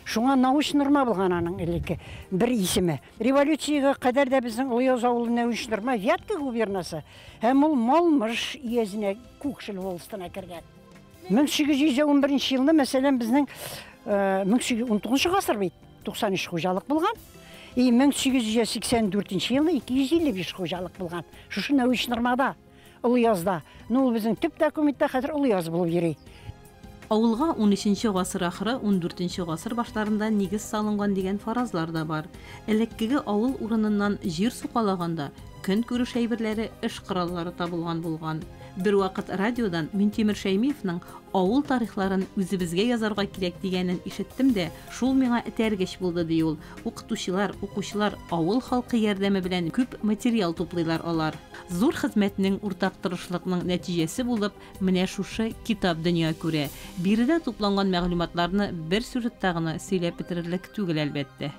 Шуңа Науш Норма булган аның элекке бер исеме. Революциягә кадәр дә безнең Олы Яз авылы Науш Норма Вятка губернасы һәм ул Малмыж өязенә Кукшел волостына кергән. 1811 елны, мәсәлән, безнең 1819 гасыр бит, 93 хуҗалык булган. И 1884 елны 255 хуҗалык булган. Шушы Науш Нормада, Олы Язда. Ну, ул безнең төп документта хәзер Олы Яз булып йөри. Авылга 13 гасыр ахыры, 14 гасыр башларында нигез салынган дигән фаразлар да бар. Элеккеге авыл урыныннан җир сукалаганда көнкүреш әйберләре, эш кораллары табылган булган. Бервакыт радиодан Минтимер Шәймиевның авыл тарихларын үзебезгә язарга кирәк дигәнен ишеттем дә, шул миңа этәргеч булды, ди ул. Укытучылар, укучылар, авыл халкы ярдәме белән күп материал туплыйлар алар. Зур хезмәтнең, уртак тырышлыкның нәтиҗәсе булып, менә шушы китап дөнья күрә. Биредә тупланган мәгълүматларны бер сюжетта гына сөйләп бетерерлек түгел, әлбәттә.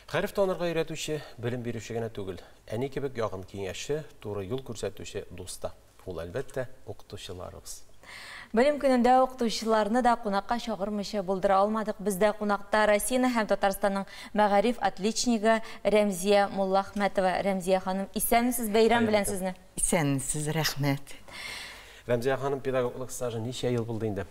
Хәреф танырга өйрәтүче, белем бирүче генә түгел. Әни кебек якын киңәшче, туры юл күрсәтүче дус та. Ул, әлбәттә, укытучыларыбыз. Белем көнендә укытучыларны да кунакка чакырмыйча булдыра алмадык. Бездә кунакта Россиянең һәм Татарстанның мәгариф отличнигы Рәмзия Муллахмәтова. Рәмзия ханым, исәнмесез, бәйрәм белән сезне. Исәнмесез, рәхмәт. Рәмзия ханым, педагоглык стажы ничә ел булды инде?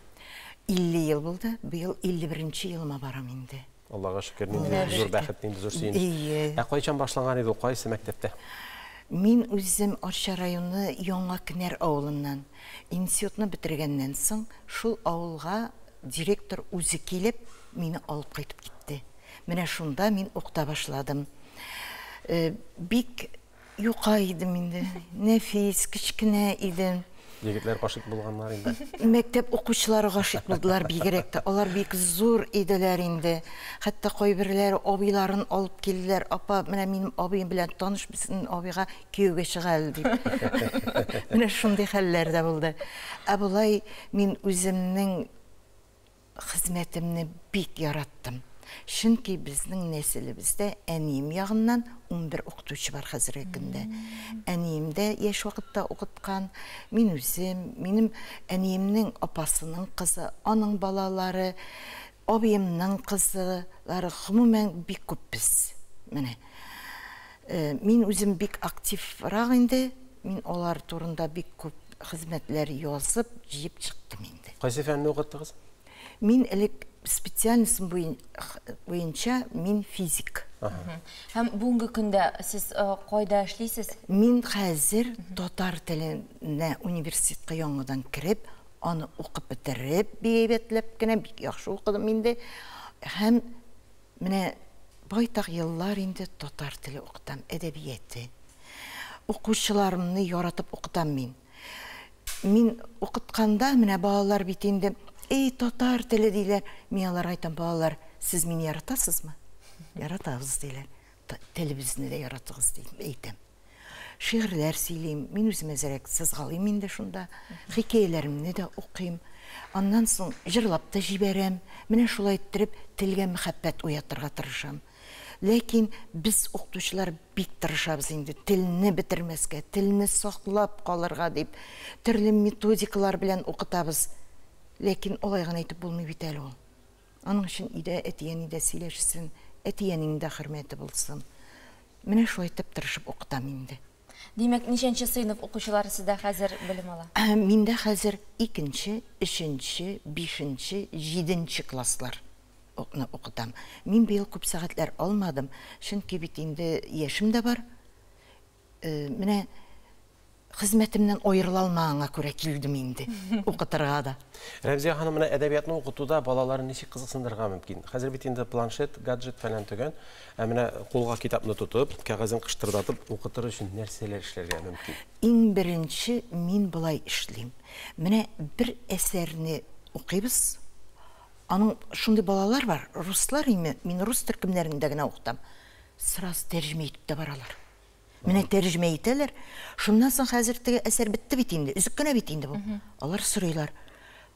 50 ел булды. Быел 51 елыма барам инде. Аллага шөкер, нинди зур бәхет, нинди зур сөенеч. Ә кайчан башланган иде ул, кайсы мәктәптә? Мин үзем Арча районы Яңа Кенәр авылыннан. Институтны бетергәннән соң, шул авылга директор үзе килеп, мине алып кайтып китте. Менә шунда мин укыта башладым. Бик юка идем инде, нәфис, кечкенә идем. Егетләр гашыйк булганнар инде. Мәктәп укучылары гашыйк булдылар бигрәк тә. Алар бик зур иделәр инде. Хәтта кайберләре абыйларын алып килделәр. Апа, менә минем абыем белән таныш, безнең абыйга кияүгә чыга әле дип. Менә шундый хәлләр дә булды. Ә болай мин үземнең хезмәтемне бик яраттым. Чөнки безнең нәселебездә әнием ягыннан 11 укытучы бар хәзерге көндә. Әнием дә яшь вакытта укыткан, мин үзем, минем әниемнең апасының кызы, аның балалары, абыемның кызылары, гомумән бик күп без. Менә. Мин үзем бик активрак инде, мин алар турында бик күп хезмәтләр язып, җыеп чыктым инде. Кайсы фәнне укыттыгыз? Мин элек специальностем буенча мин физик. Һәм бүгенге көндә сез кайда эшлисез? Мин хәзер татар теленә университетка яңадан кереп, аны укып бетереп, бик әйбәтләп кенә, бик яхшы укыдым инде. Һәм менә байтак еллар инде татар теле укытам, әдәбияте. Укучыларымны яратып укытам мин. Мин укытканда менә балалар бит инде, эй, татар теле диләр. Мин аларга әйтәм, балалар, сез мине яратасызмы? Яратабыз диләр. Телебезне дә яратыгыз дип әйтәм. Шигырьләр сөйлим, мин үзем әзрәк сызгалыйм инде шунда. Хикәяләремне дә укыйм. Аннан соң җырлап та җибәрәм. Менә шулай иттереп телгә мәхәббәт уятырга тырышам. Ләкин без укытучылар бик тырышабыз инде телне бетермәскә, телне саклап калырга дип, төрле методикалар белән укытабыз. Ләкин алай гына әйтеп булмый бит әле ул. Аның өчен өйдә әти-әни дә сөйләшсен, әти-әнинең дә хөрмәте булсын. Менә шулай итеп тырышып укытам инде. Димәк, ничәнче сыйныф укучылары сездә хәзер белем ала? Миндә хәзер икенче, өченче, бишенче, җиденче класслар укытам. Мин быел күп сәгатьләр алмадым, чөнки бит инде яшем дә бар. Менә хезмәтемнән аерыла алмаганга күрә килдем инде укытырга да. Рәмзия ханым, менә әдәбиятны укытуда балаларны ничек кызыксындырырга мөмкин? Хәзер бит инде планшет, гаджет фәлән төгән. Ә менә кулга китапны тотып, кәгазен кыштырдатып укытыр өчен нәрсәләр эшләргә мөмкин? Иң беренче мин болай эшлим. Менә бер әсәрне укыйбыз. Аның шундый балалар бар, руслар име, мин рус төркемнәрендә генә укытам. Сразу тәрҗемә итеп тә баралар. Менә тәрҗемә итәләр. Шуннан соң хәзер теге әсәр бетте бит инде, өзек кенә бит инде бу. Алар сорыйлар.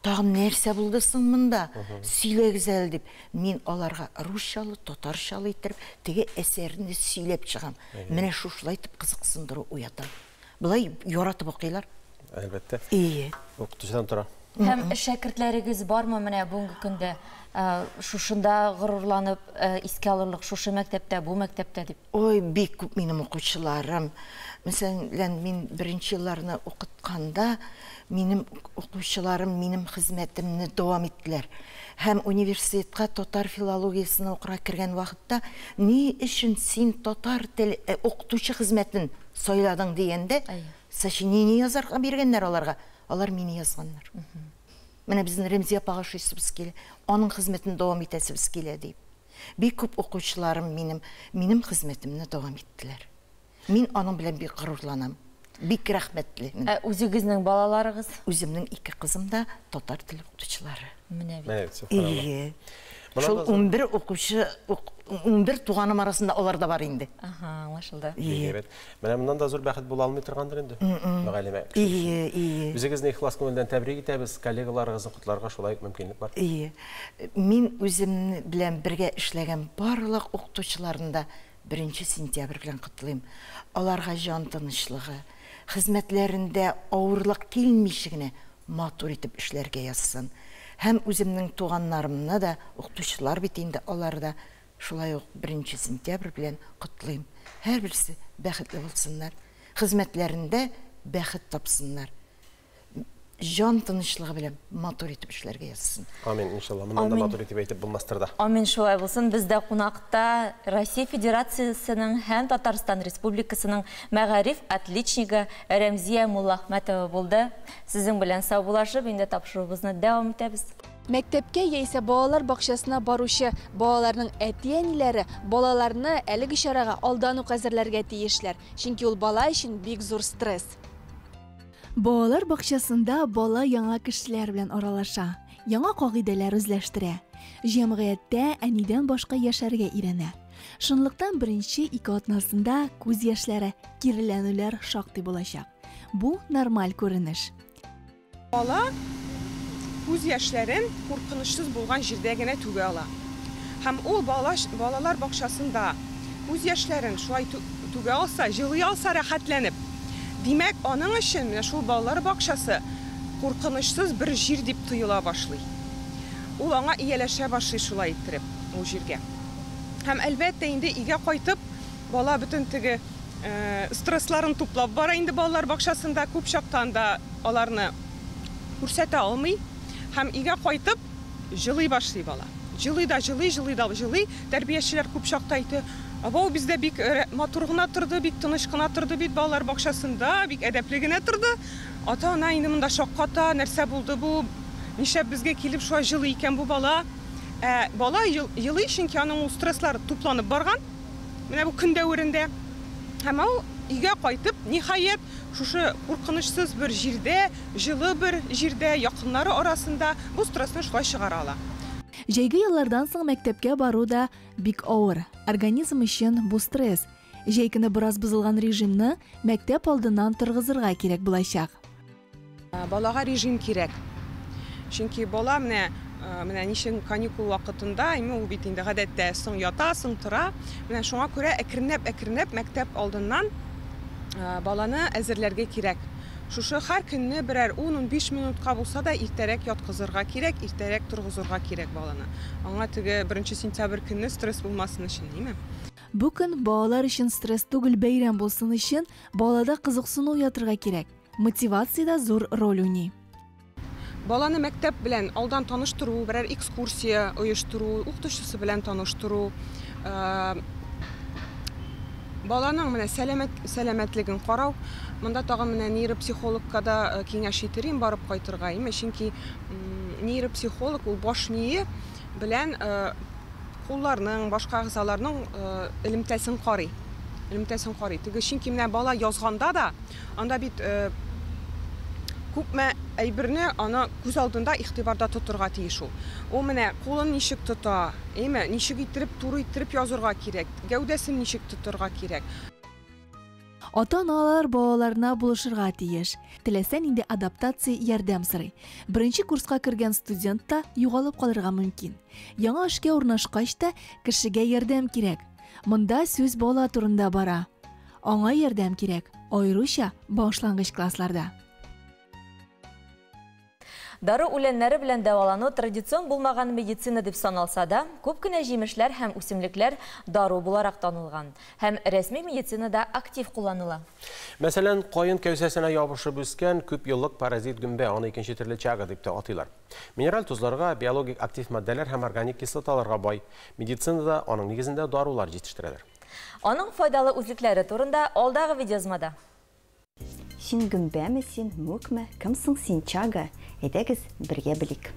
Тагын нәрсә булды соң монда? Сөйләгез әле дип. Мин аларга русчалы, татарчалы иттереп теге әсәрне сөйләп чыгам. Менә шушылай итеп кызыксындыру уятам. Болай яратып укыйлар. Әлбәттә. Ие. Укытучыдан тора. Һәм шәкертләрегез бармы менә бүгенге көндә шушында горурланып искә алырлык, шушы мәктәптә, бу мәктәптә дип? Ой, бик күп минем укучыларым. Мәсәлән, мин беренче елларны укытканда, минем укучыларым минем хезмәтемне дәвам иттеләр. Һәм университетка татар филологиясенә укырга кергән вакытта, ни өчен син татар тел укытучы хезмәтен сайладың дигәндә, сочинение язарга биргәннәр аларга. Алар мине язганнар. Менә безнең Рәмзия апага ошыйсыбыз килә, аның хезмәтен дәвам итәсебез килә дип. Бик күп укучыларым минем минем хезмәтемне дәвам иттеләр. Мин аның белән бик горурланам. Бик рәхмәтле. Ә үзегезнең балаларыгыз? Үземнең ике кызым да татар теле укытучылары. Менә бит. Ие. Шул 11 укучы, 11 туганым арасында алар да бар инде. Ага, аңлашылды. Ие. Менә моннан да зур бәхет була алмый торгандыр инде. Мөгаллимә. Ие, ие. Үзегезне ихлас күңелдән тәбрик итәбез, коллегаларыгызны котларга шулай ук мөмкинлек бар. Ие. Мин үзем белән бергә эшләгән барлык укытучыларны да 1 сентябрь белән котлыйм. Аларга җан тынычлыгы, хезмәтләрендә авырлык килмичә генә матур итеп эшләргә язсын. Һәм үземнең туганнарымны да, укытучылар бит инде алар да, шулай ук 1 сентябрь белән котлыйм. Һәрберсе бәхетле булсыннар, хезмәтләрендә бәхет тапсыннар. Җан тынычлыгы белән матур итеп эшләргә язсын. Амин, иншалла. Моннан да матур итеп әйтеп булмастыр да. Амин, шулай булсын. Бездә кунакта Россия Федерациясенең һәм Татарстан Республикасының мәгариф отличнигы Рәмзия Муллахмәтова булды. Сезнең белән саубуллашып, инде тапшыруыбызны дәвам итәбез. Мәктәпкә яисә балалар бакчасына баручы балаларның әти-әниләре балаларны әлеге чарага алдан ук әзерләргә тиешләр, чөнки ул бала өчен бик зур стресс. Балалар бакчасында бала яңа кешеләр белән аралаша, яңа кагыйдәләр үзләштерә. Җәмгыятьтә әнидән башка яшәргә өйрәнә. Шунлыктан беренче ике атнасында күз яшьләре, киреләнүләр шактый булачак. Бу нормаль күренеш. Бала күз яшьләрен куркынычсыз булган җирдә генә түгә ала. Һәм ул бала балалар бакчасында күз яшьләрен шулай түгә алса, җылый алса рәхәтләнеп, димәк, аның өчен менә шул балалар бакчасы куркынычсыз бер җир дип тоела башлый. Ул аңа ияләшә башлый шулай иттереп ул җиргә. Һәм әлбәттә инде өйгә кайтып, бала бөтен теге стрессларын туплап бара инде балалар бакчасында, күп чакта анда аларны күрсәтә алмый. Һәм өйгә кайтып җылый башлый бала. Җылый да җылый, җылый да җылый. Тәрбиячеләр күп чакта әйтә, абау бездә бик матур гына торды, бик тыныч кына торды бит балалар бакчасында, бик әдәпле генә торды. Ата-ана инде монда шакката, нәрсә булды бу, нишләп безгә килеп шулай җылый икән бу бала. Ә бала елый, чөнки аның ул стресслар тупланып барган. Менә бу көн дәверендә. Һәм ул өйгә кайтып, ниһаять, шушы куркынычсыз бер җирдә, җылы бер җирдә, якыннары арасында бу стрессны шулай чыгара ала. Җәйге яллардан соң мәктәпкә бару да бик авыр. Организм өчен бу стресс. Җәй көне бераз бозылган режимны мәктәп алдыннан торгызырга кирәк булачак. Балага режим кирәк. Чөнки бала менә менә ничек каникул вакытында, инде ул бит инде гадәттә соң ята, соң тора. Менә шуңа күрә әкренләп-әкренләп мәктәп алдыннан баланы әзерләргә кирәк. Шушы һәр көнне берәр 10-15 минутка булса да иртәрәк яткызырга кирәк, иртәрәк торгызырга кирәк баланы. Аңа теге 1 сентябрь көнне стресс булмасын өчен, димме? Бу көн балалар өчен стресс түгел, бәйрәм булсын өчен балада кызыксыну уятырга кирәк. Мотивация дә зур роль уйный. Баланы мәктәп белән алдан таныштыру, берәр экскурсия оештыру, укытучысы белән таныштыру, баланың менә сәламәт, сәламәтлеген карау. Монда тагын менә нейропсихологка да киңәш итер идем барып кайтырга, име, чөнки нейропсихолог ул баш мие белән кулларның, башка әгъзаларның элемтәсен карый. Элемтәсен карый. Теге чөнки менә бала язганда да, анда бит күпме әйберне аны күз алдында игътибарда тотырга тиеш ул. Ул менә кулын ничек тота, әйме, ничек иттереп, туры иттереп язырга кирәк, гәүдәсен ничек тотырга кирәк. Ата-аналар балаларына булышырга тиеш. Теләсә нинди адаптация ярдәм сорый. Беренче курска кергән студент та югалып калырга мөмкин. Яңа эшкә урнашкач та кешегә ярдәм кирәк. Монда сүз бала турында бара. Аңа ярдәм кирәк, аеруча башлангыч классларда. Дару үләннәре белән дәвалану традицион булмаган медицина дип саналса да, күп кенә җимешләр һәм үсемлекләр дару буларак танылган һәм рәсми медицинада актив кулланыла. Мәсәлән, каен кәүсәсенә ябышып үскән күп еллык паразит гөмбә, аны икенче төрле чага дип тә атыйлар. Минераль тозларга, биологик актив матдәләр һәм органик кислоталарга бай. Медицинада аның нигезендә дарулар җитештерәләр. Аның файдалы үзлекләре турында алдагы видеоязмада. Син гөмбәме син, мүкме, кемсең син, чага? Әйдәгез, бергә белик.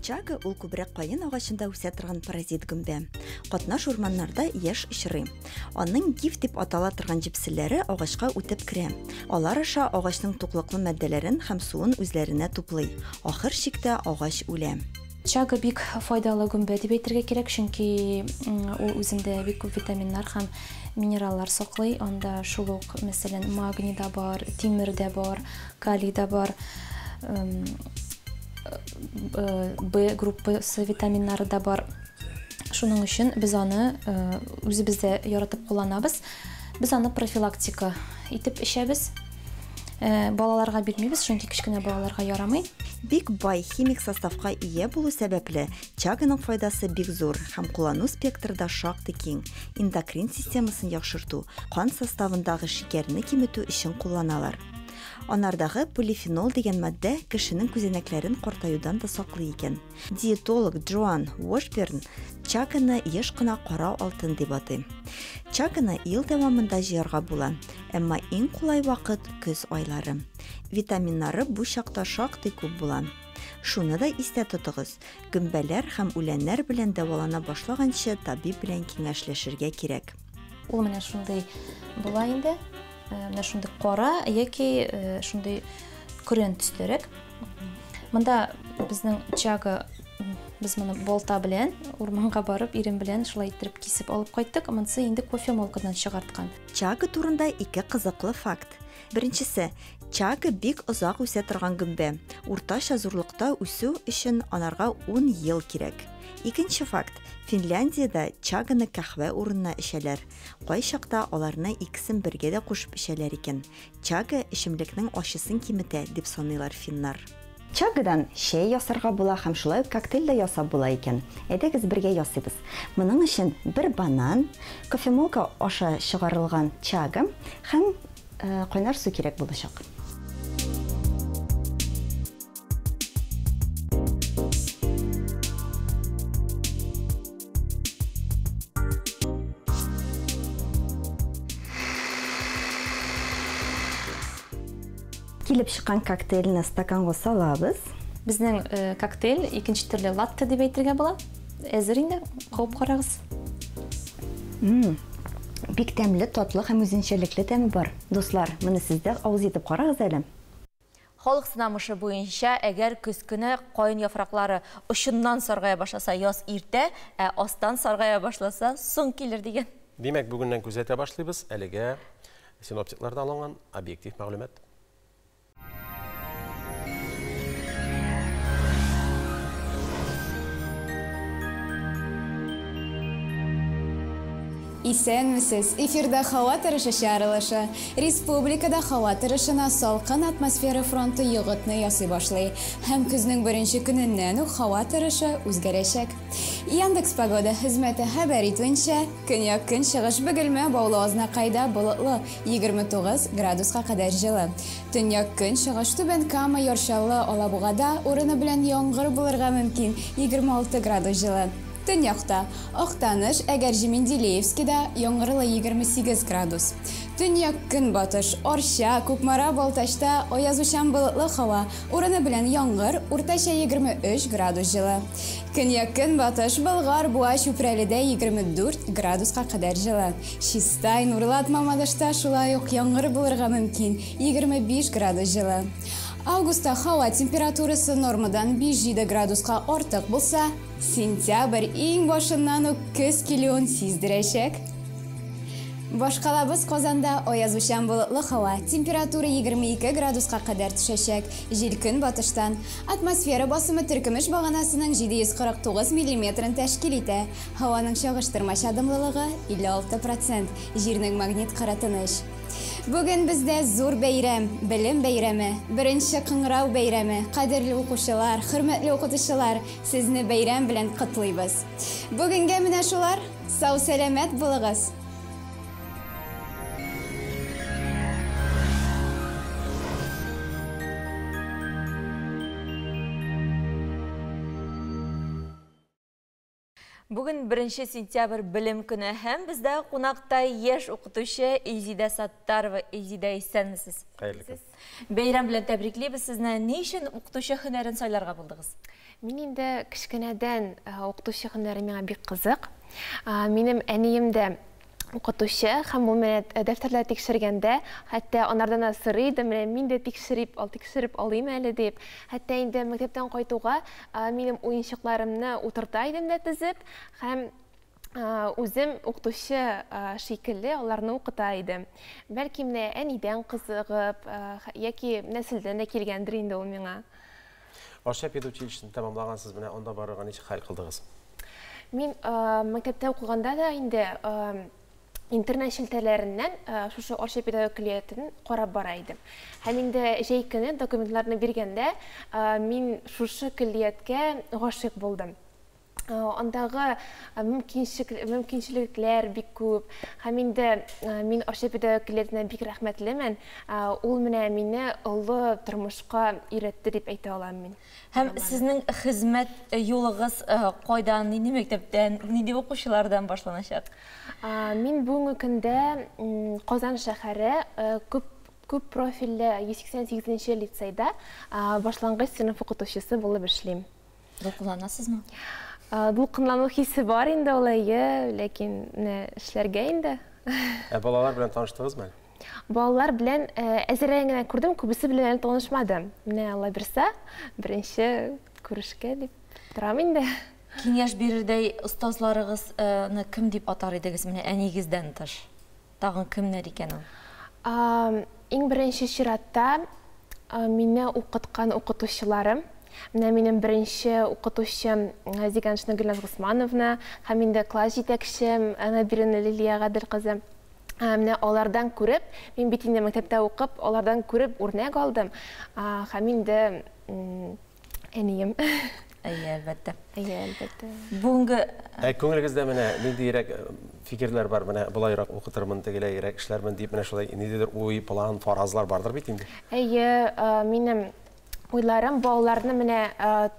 Чага ул күбрәк каен агачында үсә торган паразит гөмбә. Катнаш урманнарда еш очрый. Аның гиф дип атала торган җепселләре агачка үтеп керә. Алар аша агачның туклыклы матдәләрен һәм суын үзләренә туплый. Ахыр чиктә агач үлә. Чага бик файдалы гөмбә дип әйтергә кирәк, чөнки ул үзендә бик күп витаминнар һәм минераллар саклый. Анда шул ук, мәсәлән, магний да бар, тимер дә бар, калий да бар, Б группасы витаминнары да бар. Шуның өчен без аны үзебездә яратып кулланабыз. Без аны профилактика итеп эчәбез. Балаларга бирмибез, чөнки кечкенә балаларга ярамый. Бик бай химик составка ия булу сәбәпле, чаганың файдасы бик зур һәм куллану спектры да шактый киң. Эндокрин системасын яхшырту, кан составындагы шикәрне киметү өчен кулланалар. Анардагы полифенол дигән матдә кешенең күзәнәкләрен картаюдан да саклый икән. Диетолог Джоан Уошберн чаганы еш кына кара алтын дип атый. Чаганы ел дәвамында җыярга була, әмма иң кулай вакыт көз айлары. Витаминнары бу чакта шактый күп була. Шуны да истә тотыгыз, гөмбәләр һәм үләннәр белән дәвалана башлаганчы табиб белән киңәшләшергә кирәк. Ул менә шундый була инде. Менә шундый кара яки шундый көрән төслерәк. Монда безнең чага, без моны балта белән урманга барып, ирем белән шулай иттереп кисеп алып кайттык. Монысы инде кофемолкадан чыгарткан. Чага турында ике кызыклы факт. Беренчесе, чага бик озак үсә торган гөмбә. Уртача зурлыкта үсү өчен анарга 10 ел кирәк. Икенче факт, Финляндиядә чаганы каһвә урынына эчәләр. Кайчакта аларны икесен бергә дә кушып эчәләр икән. Чага эчемлекнең ачысын киметә, дип саныйлар финнар. Чагадан чәй ясарга була һәм шулай ук коктейль дә ясап була икән. Әйдәгез бергә ясыйбыз. Моның өчен бер банан, кофемолка аша чыгарылган чага һәм кайнар су кирәк булачак. Килеп чыккан коктейльне стаканга салабыз. Безнең коктейль икенче төрле латте дип әйтергә була. Әзер инде, кабып карагыз. Бик тәмле, татлы һәм үзенчәлекле тәме бар. Дуслар, моны сез дә авыз итеп карагыз әле. Халык сынамышы буенча, әгәр көз көне каен яфраклары очыннан саргая башласа, яз иртә, ә астан саргая башласа, соң килер дигән. Димәк, бүгеннән күзәтә башлыйбыз. Әлегә синоптиклардан алынган объектив мәгълүмат. Исәнмесез! Эфирда һава торышы чыгарылышы. Республикада һава торышына салкын атмосфера фронты йогытны ясый башлый. Һәм көзнең беренче көненнән үк һава торышы үзгәрәчәк. Яндекс Погода хезмәте хәбәр итүенчә, көньяк-көнчыгыш Бөгелмә, Баулы Азнакайда болытлы, 29 градуска кадәр җылы. Төньяк-көнчыгыш Түбән Кама, Яр Чаллы, Алабугада урыны белән яңгыр булырга мөмкин, 26 градус җылы. Төньякта, Актаныш, Әгерҗе, Менделеевскида яңгырлы 28 градус. Төньяк-көнбатыш, Арча, Кукмара, Балтачта аязучан болытлы һава, урыны белән яңгыр, уртача 23 градус җылы. Көньяк-көнбатыш, Болгар, Буа, Чүпрәледә 24 градуска кадәр җылы. Чистай, Нурлат, Мамадышта шулай ук яңгыр булырга мөмкин, 25 градус җылы. Августта һава температурасы нормадан 5-7 градуска артык булса, сентябрь иң башыннан ук көз килүен сиздерәчәк. Башкалабыз Казанда аязучан болытлы һава, температура 22 градуска кадәр төшәчәк, җил көнбатыштан. Атмосфера басымы теркемеш баганасының 749 миллиметрын тәшкил итә. Һаваның чагыштырмача дымлылыгы 56 процент, җирнең магнит кыры тыныч. Бүген бездә зур бәйрәм, белем бәйрәме, беренче кыңгырау бәйрәме. Кадерле укучылар, хөрмәтле укытучылар, сезне бәйрәм белән котлыйбыз. Бүгенгә менә шулар. Сау-сәламәт булыгыз! Бүген 1 сентябрь белем көне һәм бездә кунакта яшь укытучы Илзидә Саттарова. Илзидә, исәнмесез? Хәерле көн. Бәйрәм белән тәбриклибез сезне. Ни өчен укытучы һөнәрен сайларга булдыгыз? Мин инде кечкенәдән укытучы һөнәре миңа бик кызык. Минем әнием дә укытучы һәм ул менә дәфтәрләр тикшергәндә, хәтта анардан да сорый иде, менә мин дә тикшереп, тикшереп алыйм әле дип. Хәтта инде мәктәптән кайтуга минем уенчыкларымны утырта идем дә тезеп һәм үзем укытучы шикелле аларны укыта идем. Бәлки менә әнидән кызыгып, яки нәселдән дә килгәндер инде ул миңа. Арча педучилищесын тәмамлагансыз, менә анда барырга ничек хәл кылдыгыз? Мин мәктәптә укыганда да инде интернет челтәрләреннән шушы Арча педагогик көллиятен карап бара идем. Һәм инде җәй көне документларны биргәндә мин шушы көллияткә гашыйк булдым. Андагы мөмкинчелекләр бик күп. Һәм инде мин Арча педагогик көллиятенә бик рәхмәтлемен. Ул менә мине олы тормышка өйрәтте дип әйтә алам мин. Һәм сезнең хезмәт юлыгыз кайдан, нинди мәктәптән, нинди укучылардан башланачак? Мин бүгенге көндә Казан шәһәре күп профильле 188 лицейда башлангыч сыйныф укытучысы булып эшлим. Дулкынланасызмы? Дулкынлану хисе бар инде ул, әйе, ләкин менә эшләргә инде. Ә балалар белән таныштыгызмы әле? Балалар белән әзерәк генә күрдем, күбесе белән әле танышмадым. Менә Алла бирсә, беренче күрешкә дип торам инде. Киңәш бирердәй остазларыгызны кем дип атар идегез, менә әнигездән тыш? Тагын кемнәр икән ул? Иң беренче чиратта мине укыткан укытучыларым. Менә минем беренче укытучым Зиганшина Гөлназ Госмановна һәм инде класс җитәкчем Набирина Лилия Гадел кызы. Менә алардан күреп, мин бит инде мәктәптә укып, алардан күреп үрнәк алдым. Һәм инде әнием. Әйе, әлбәттә. Әйе, әлбәттә. Бүгенге Ә күңелегездә менә ниндиерәк фикерләр бар? Менә болайрак укытырмын, тегеләйрәк эшләрмен дип, менә шулай ниндидер уй, план, фаразлар бардыр бит инде? Әйе, минем уйларым балаларны менә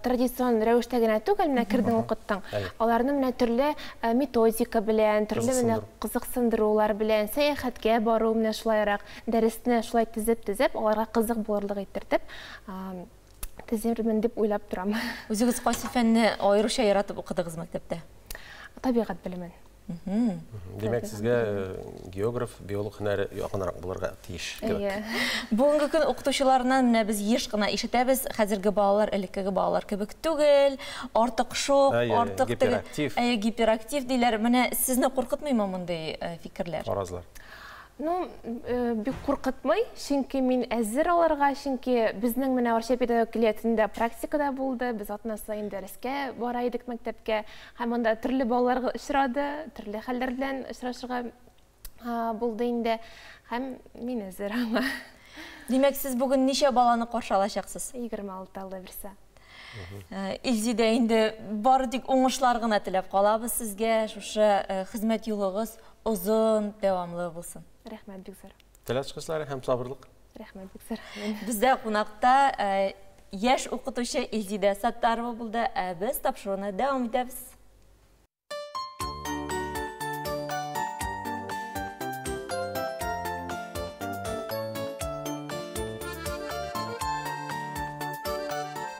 традицион рәвештә генә түгел, менә кердең укыттың. Аларны менә төрле методика белән, төрле менә кызыксындырулар белән, сәяхәткә бару менә шулайрак, дәресне шулай тезеп-тезеп, аларга кызык булырлык иттереп тезермен дип уйлап торам. Үзегез кайсы фәнне аеруча яратып укыдыгыз мәктәптә? Табигать белемен. Димәк, сезгә географ, биолог һөнәре якынрак булырга тиеш кебек. Бүгенге көн укытучыларыннан менә без еш кына ишетәбез, хәзерге балалар элеккеге балалар кебек түгел, артык шок, артык гиперактив. Әйе, гиперактив диләр. Менә сезне куркытмыймы мондый фикерләр? Фаразлар. Ну, бик куркытмый, чөнки мин әзер аларга, чөнки безнең менә Арча педагогик көллиятендә практика да булды, без атна саен дәрескә бара идек мәктәпкә, һәм анда төрле балалар очрады, төрле хәлләр белән очрашырга булды инде, һәм мин әзер аңа. Димәк, сез бүген ничә баланы каршы алачаксыз? 26, Алла бирсә. Илзидә, инде бары тик уңышлар гына теләп калабыз сезгә, шушы хезмәт юлыгыз озын, дәвамлы булсын. Рәхмәт бик зур. Тел ачкычлары һәм сабырлык. Рәхмәт бик зур. Бездә кунакта яшь укытучы Илзидә Саттарова булды, ә без тапшыруны дәвам итәбез.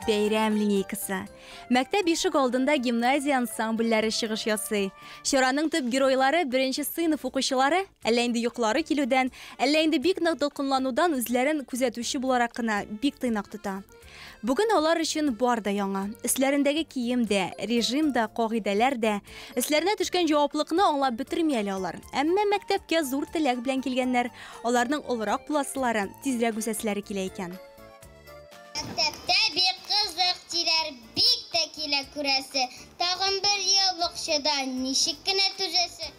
Бәйрәм линейкасы. Мәктәп ишек алдында гимназия ансамбльләре чыгыш ясый. Чараның төп геройлары беренче сыйныф укучылары, әллә инде йоклары килүдән, әллә инде бик нык дулкынланудан үзләрен күзәтүче буларак кына бик тыйнак тота. Бүген алар өчен бар да яңа. Өсләрендәге кием дә, режим да, кагыйдәләр дә. Өсләренә төшкән җаваплыкны аңлап бетерми әле алар. Әмма мәктәпкә зур теләк белән килгәннәр. Аларның олырак буласылары, тизрәк үсәселәре килә икән. Мәктәптә бик кызык диләр, бик тә килә күрәсе. Тагын бер ел бакчада ничек кенә түзәсе.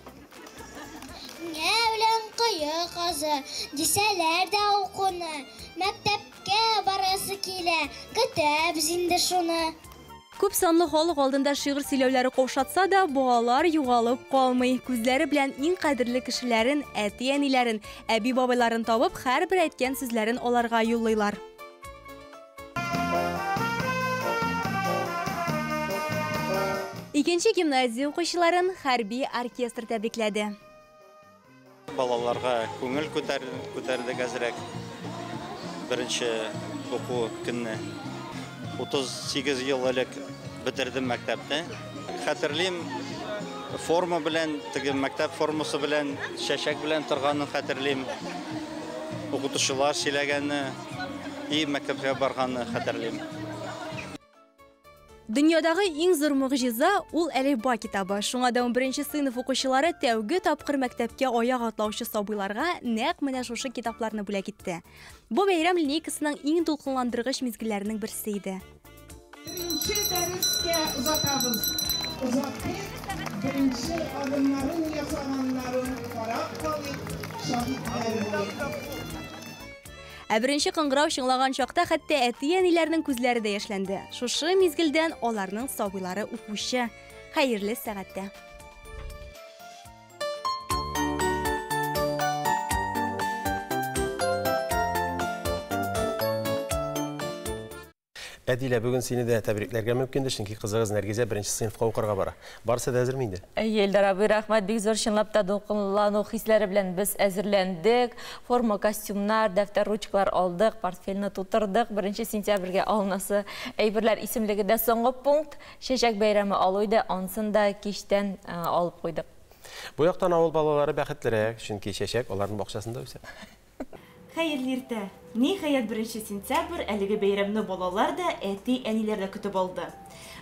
Миңа белән кое казы, дисәләр дә укуны. Мәктәпкә барасы килә, көтәбез инде шуны. Күп санлы халык алдында шигырь сөйләүләре каушатса да, балалар югалып калмый. Күзләре белән иң кадерле кешеләрен, әти-әниләрен, әби-бабайларын табып, һәрбер әйткән сүзләрен аларга юллыйлар. Икенче гимназия укучыларын хәрби оркестр тәбрикләде. Балаларга күңел күтәрдек әзрәк. Беренче уку көнне 38 ел элек бетердем мәктәпне. Хәтерлим, форма белән, теге мәктәп формасы белән, чәчәк белән торганын хәтерлим. Укытучылар сөйләгәнне, и мәктәпкә барганны хәтерлим. Дөньядагы иң зур могҗиза ул әлифба китабы. Шуңа да 11 сыйныф укучылары тәүге тапкыр мәктәпкә аяк атлаучы сабыйларга нәкъ менә шушы китапларны бүләк итте. Бу бәйрәм линейкасының иң дулкынландыргыч мизгелләренең берсе иде. Беренче дәрескә озатабыз. Озатыйк, беренче адымнарын ясаганнарын карап калыйк, шаһитләр булыйк. Ә беренче кыңгырау чыңлаган чакта хәтта әти-әниләрнең күзләре дә яшьләнде. Шушы мизгелдән аларның сабыйлары укучы. Хәерле сәгатьтә. Әдилә, бүген сине дә тәбрикләргә мөмкиндер, чөнки кызыгыз Нәргизә беренче сыйныфка укырга бара. Барысы да әзерме инде? Әйе, Илдар абый, рәхмәт, бик зур, чынлап та дулкынлану хисләре белән без әзерләндек. Форма, костюмнар, дәфтәр, ручкалар алдык, портфельне тутырдык. 1 сентябрьгә алынасы әйберләр исемлеге дә соңгы пункт. Чәчәк бәйрәме алу иде, ансын да кичтән алып куйдык. Бу яктан авыл балалары бәхетлерәк, чөнки чәчәк аларның бакчасында үсә. Хәерле иртә! Ниһаять, 1 сентябрь әлеге бәйрәмне балалар да, әти-әниләр дә көтеп алды.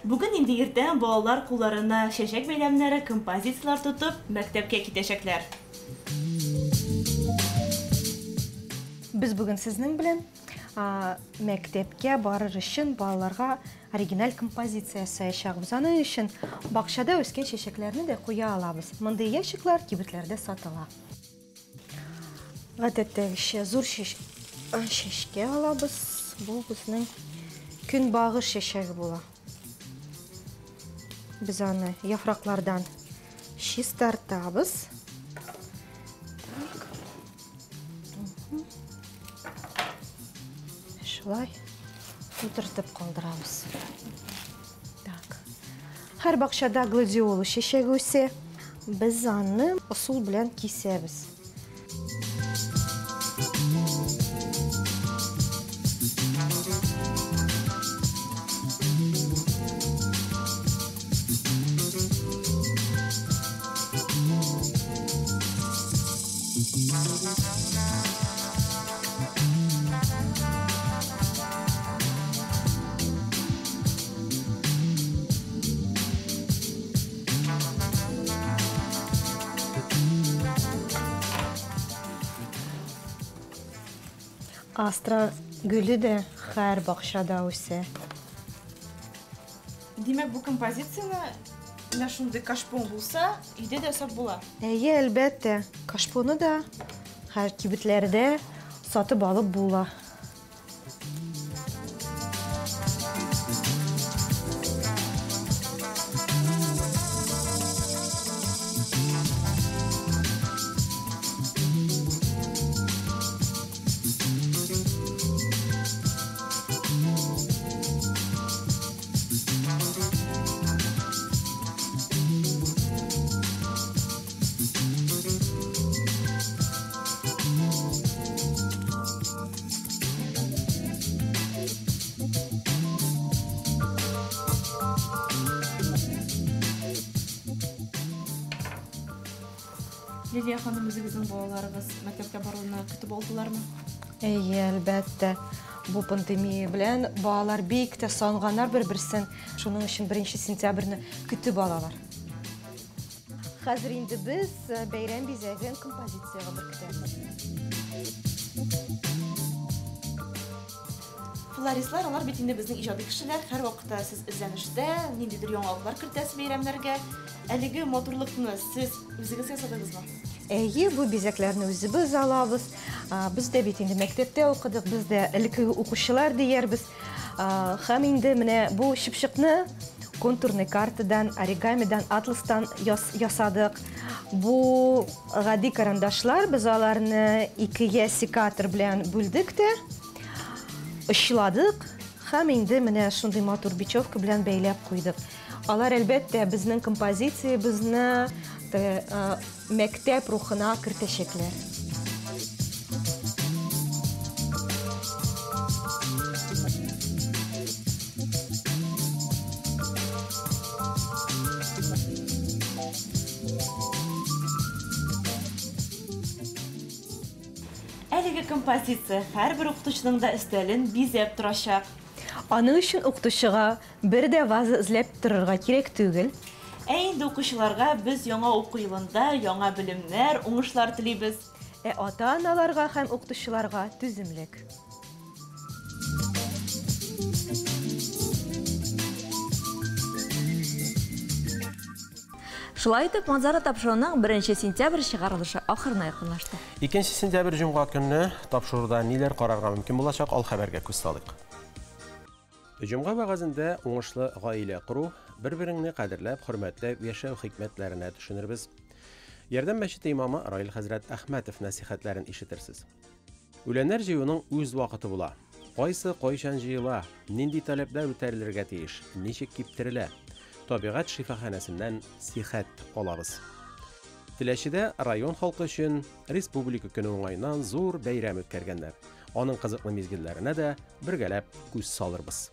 Бүген инде иртән балалар кулларына чәчәк бәйләмнәре, композицияләр тотып, мәктәпкә китәчәкләр. Без бүген сезнең белән мәктәпкә барыр өчен балаларга оригиналь композиция ясаячакбыз. Аның өчен бакчада үскән чәчәкләрне дә куя алабыз. Мондый ящиклар кибетләрдә сатыла. Гадәттәгечә зур чәчкә алабыз. Бу безнең көнбагыш чәчәге була. Без аны яфраклардан чистартабыз. Шулай утыртып калдырабыз. Так. Һәр бакчада гладиолус чәчәге үсә. Без аны ысул белән кисәбез. Астра гөле дә һәр бакчада үсә. Димәк, бу композицияне менә шундый кашпон булса, өйдә дә ясап була. Әйе, әлбәттә, кашпоны да һәр кибетләрдә сатып алып була. Лилия ханым, үзегезнең балаларыгыз мәктәпкә баруны көтеп алдылармы? Әйе, әлбәттә. Бу пандемия белән балалар бик тә сагынганнар бер-берсен. Шуның өчен 1 сентябрьне көтеп алалар. Хәзер инде без бәйрәм бизәген композициягә беркетәбез. Флористлар, алар бит инде безнең иҗади кешеләр, һәрвакытта сез эзләнештә, ниндидер яңалыклар кертәсез бәйрәмнәргә. Әлеге матурлыкны сез үзегез ясадыгызмы? Әйе, бу бизәкләрне үзебез алабыз. Без дә бит инде мәктәптә укыдык, без дә элеккеге укучылар диярбез. Һәм инде менә бу чыпчыкны контурный картадан, оригамидан, атластан ясадык. Бу гади карандашлар, без аларны икегә секатор белән бүлдек тә, очладык һәм инде менә шундый матур бечевка белән бәйләп куйдык. Алар, әлбәттә, безнең композициябезне мәктәп рухына кертәчәкләр. Әлеге композиция һәрбер укытучының да өстәлен бизәп торачак. Аның өчен укытучыга бер дә ваза эзләп торырга кирәк түгел. Ә инде укучыларга без яңа уку елында яңа белемнәр, уңышлар телибез. Ә ата-аналарга һәм укытучыларга түземлек. Шулай итеп, Манзара тапшыруының 1 сентябрь чыгарылышы ахырына якынлашты. 2 сентябрь җомга көнне тапшыруда ниләр карарга мөмкин булачак, ал хәбәргә күз салыйк. Җомга вәгазендә уңышлы гаилә кору, бер-береңне кадерләп, хөрмәтләп яшәү хикмәтләренә төшенербез. Ярдәм мәчете имамы Раил хәзрәт Әхмәтов нәсихәтләрен ишетерсез. Үләннәр җыюның үз вакыты була. Кайсы кайчан җыела, нинди таләпләр үтәлергә тиеш, ничек киптерелә. Табигать шифаханәсеннән сихәт алабыз. Теләчедә район халкы өчен Республика көне уңаеннан зур бәйрәм үткәргәннәр. Аның кызыклы мизгелләренә дә бергәләп күз салырбыз.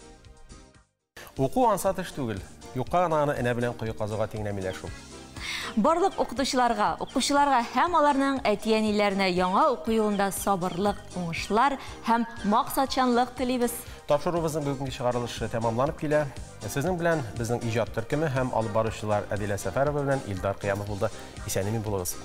Уку ансат эш түгел. Юкка гына аны энә белән кое казуга тиңләмиләр шул. Барлык укытучыларга, укучыларга һәм аларның әти-әниләренә яңа уку елында сабырлык, уңышлар һәм максатчанлык телибез. Тапшыруыбызның бүгенге чыгарылышы тәмамланып килә. Сезнең белән безнең иҗат төркеме һәм алып баручылар Әдилә Сәфәрова белән Илдар Кыямов булды. Исән-имин булыгыз.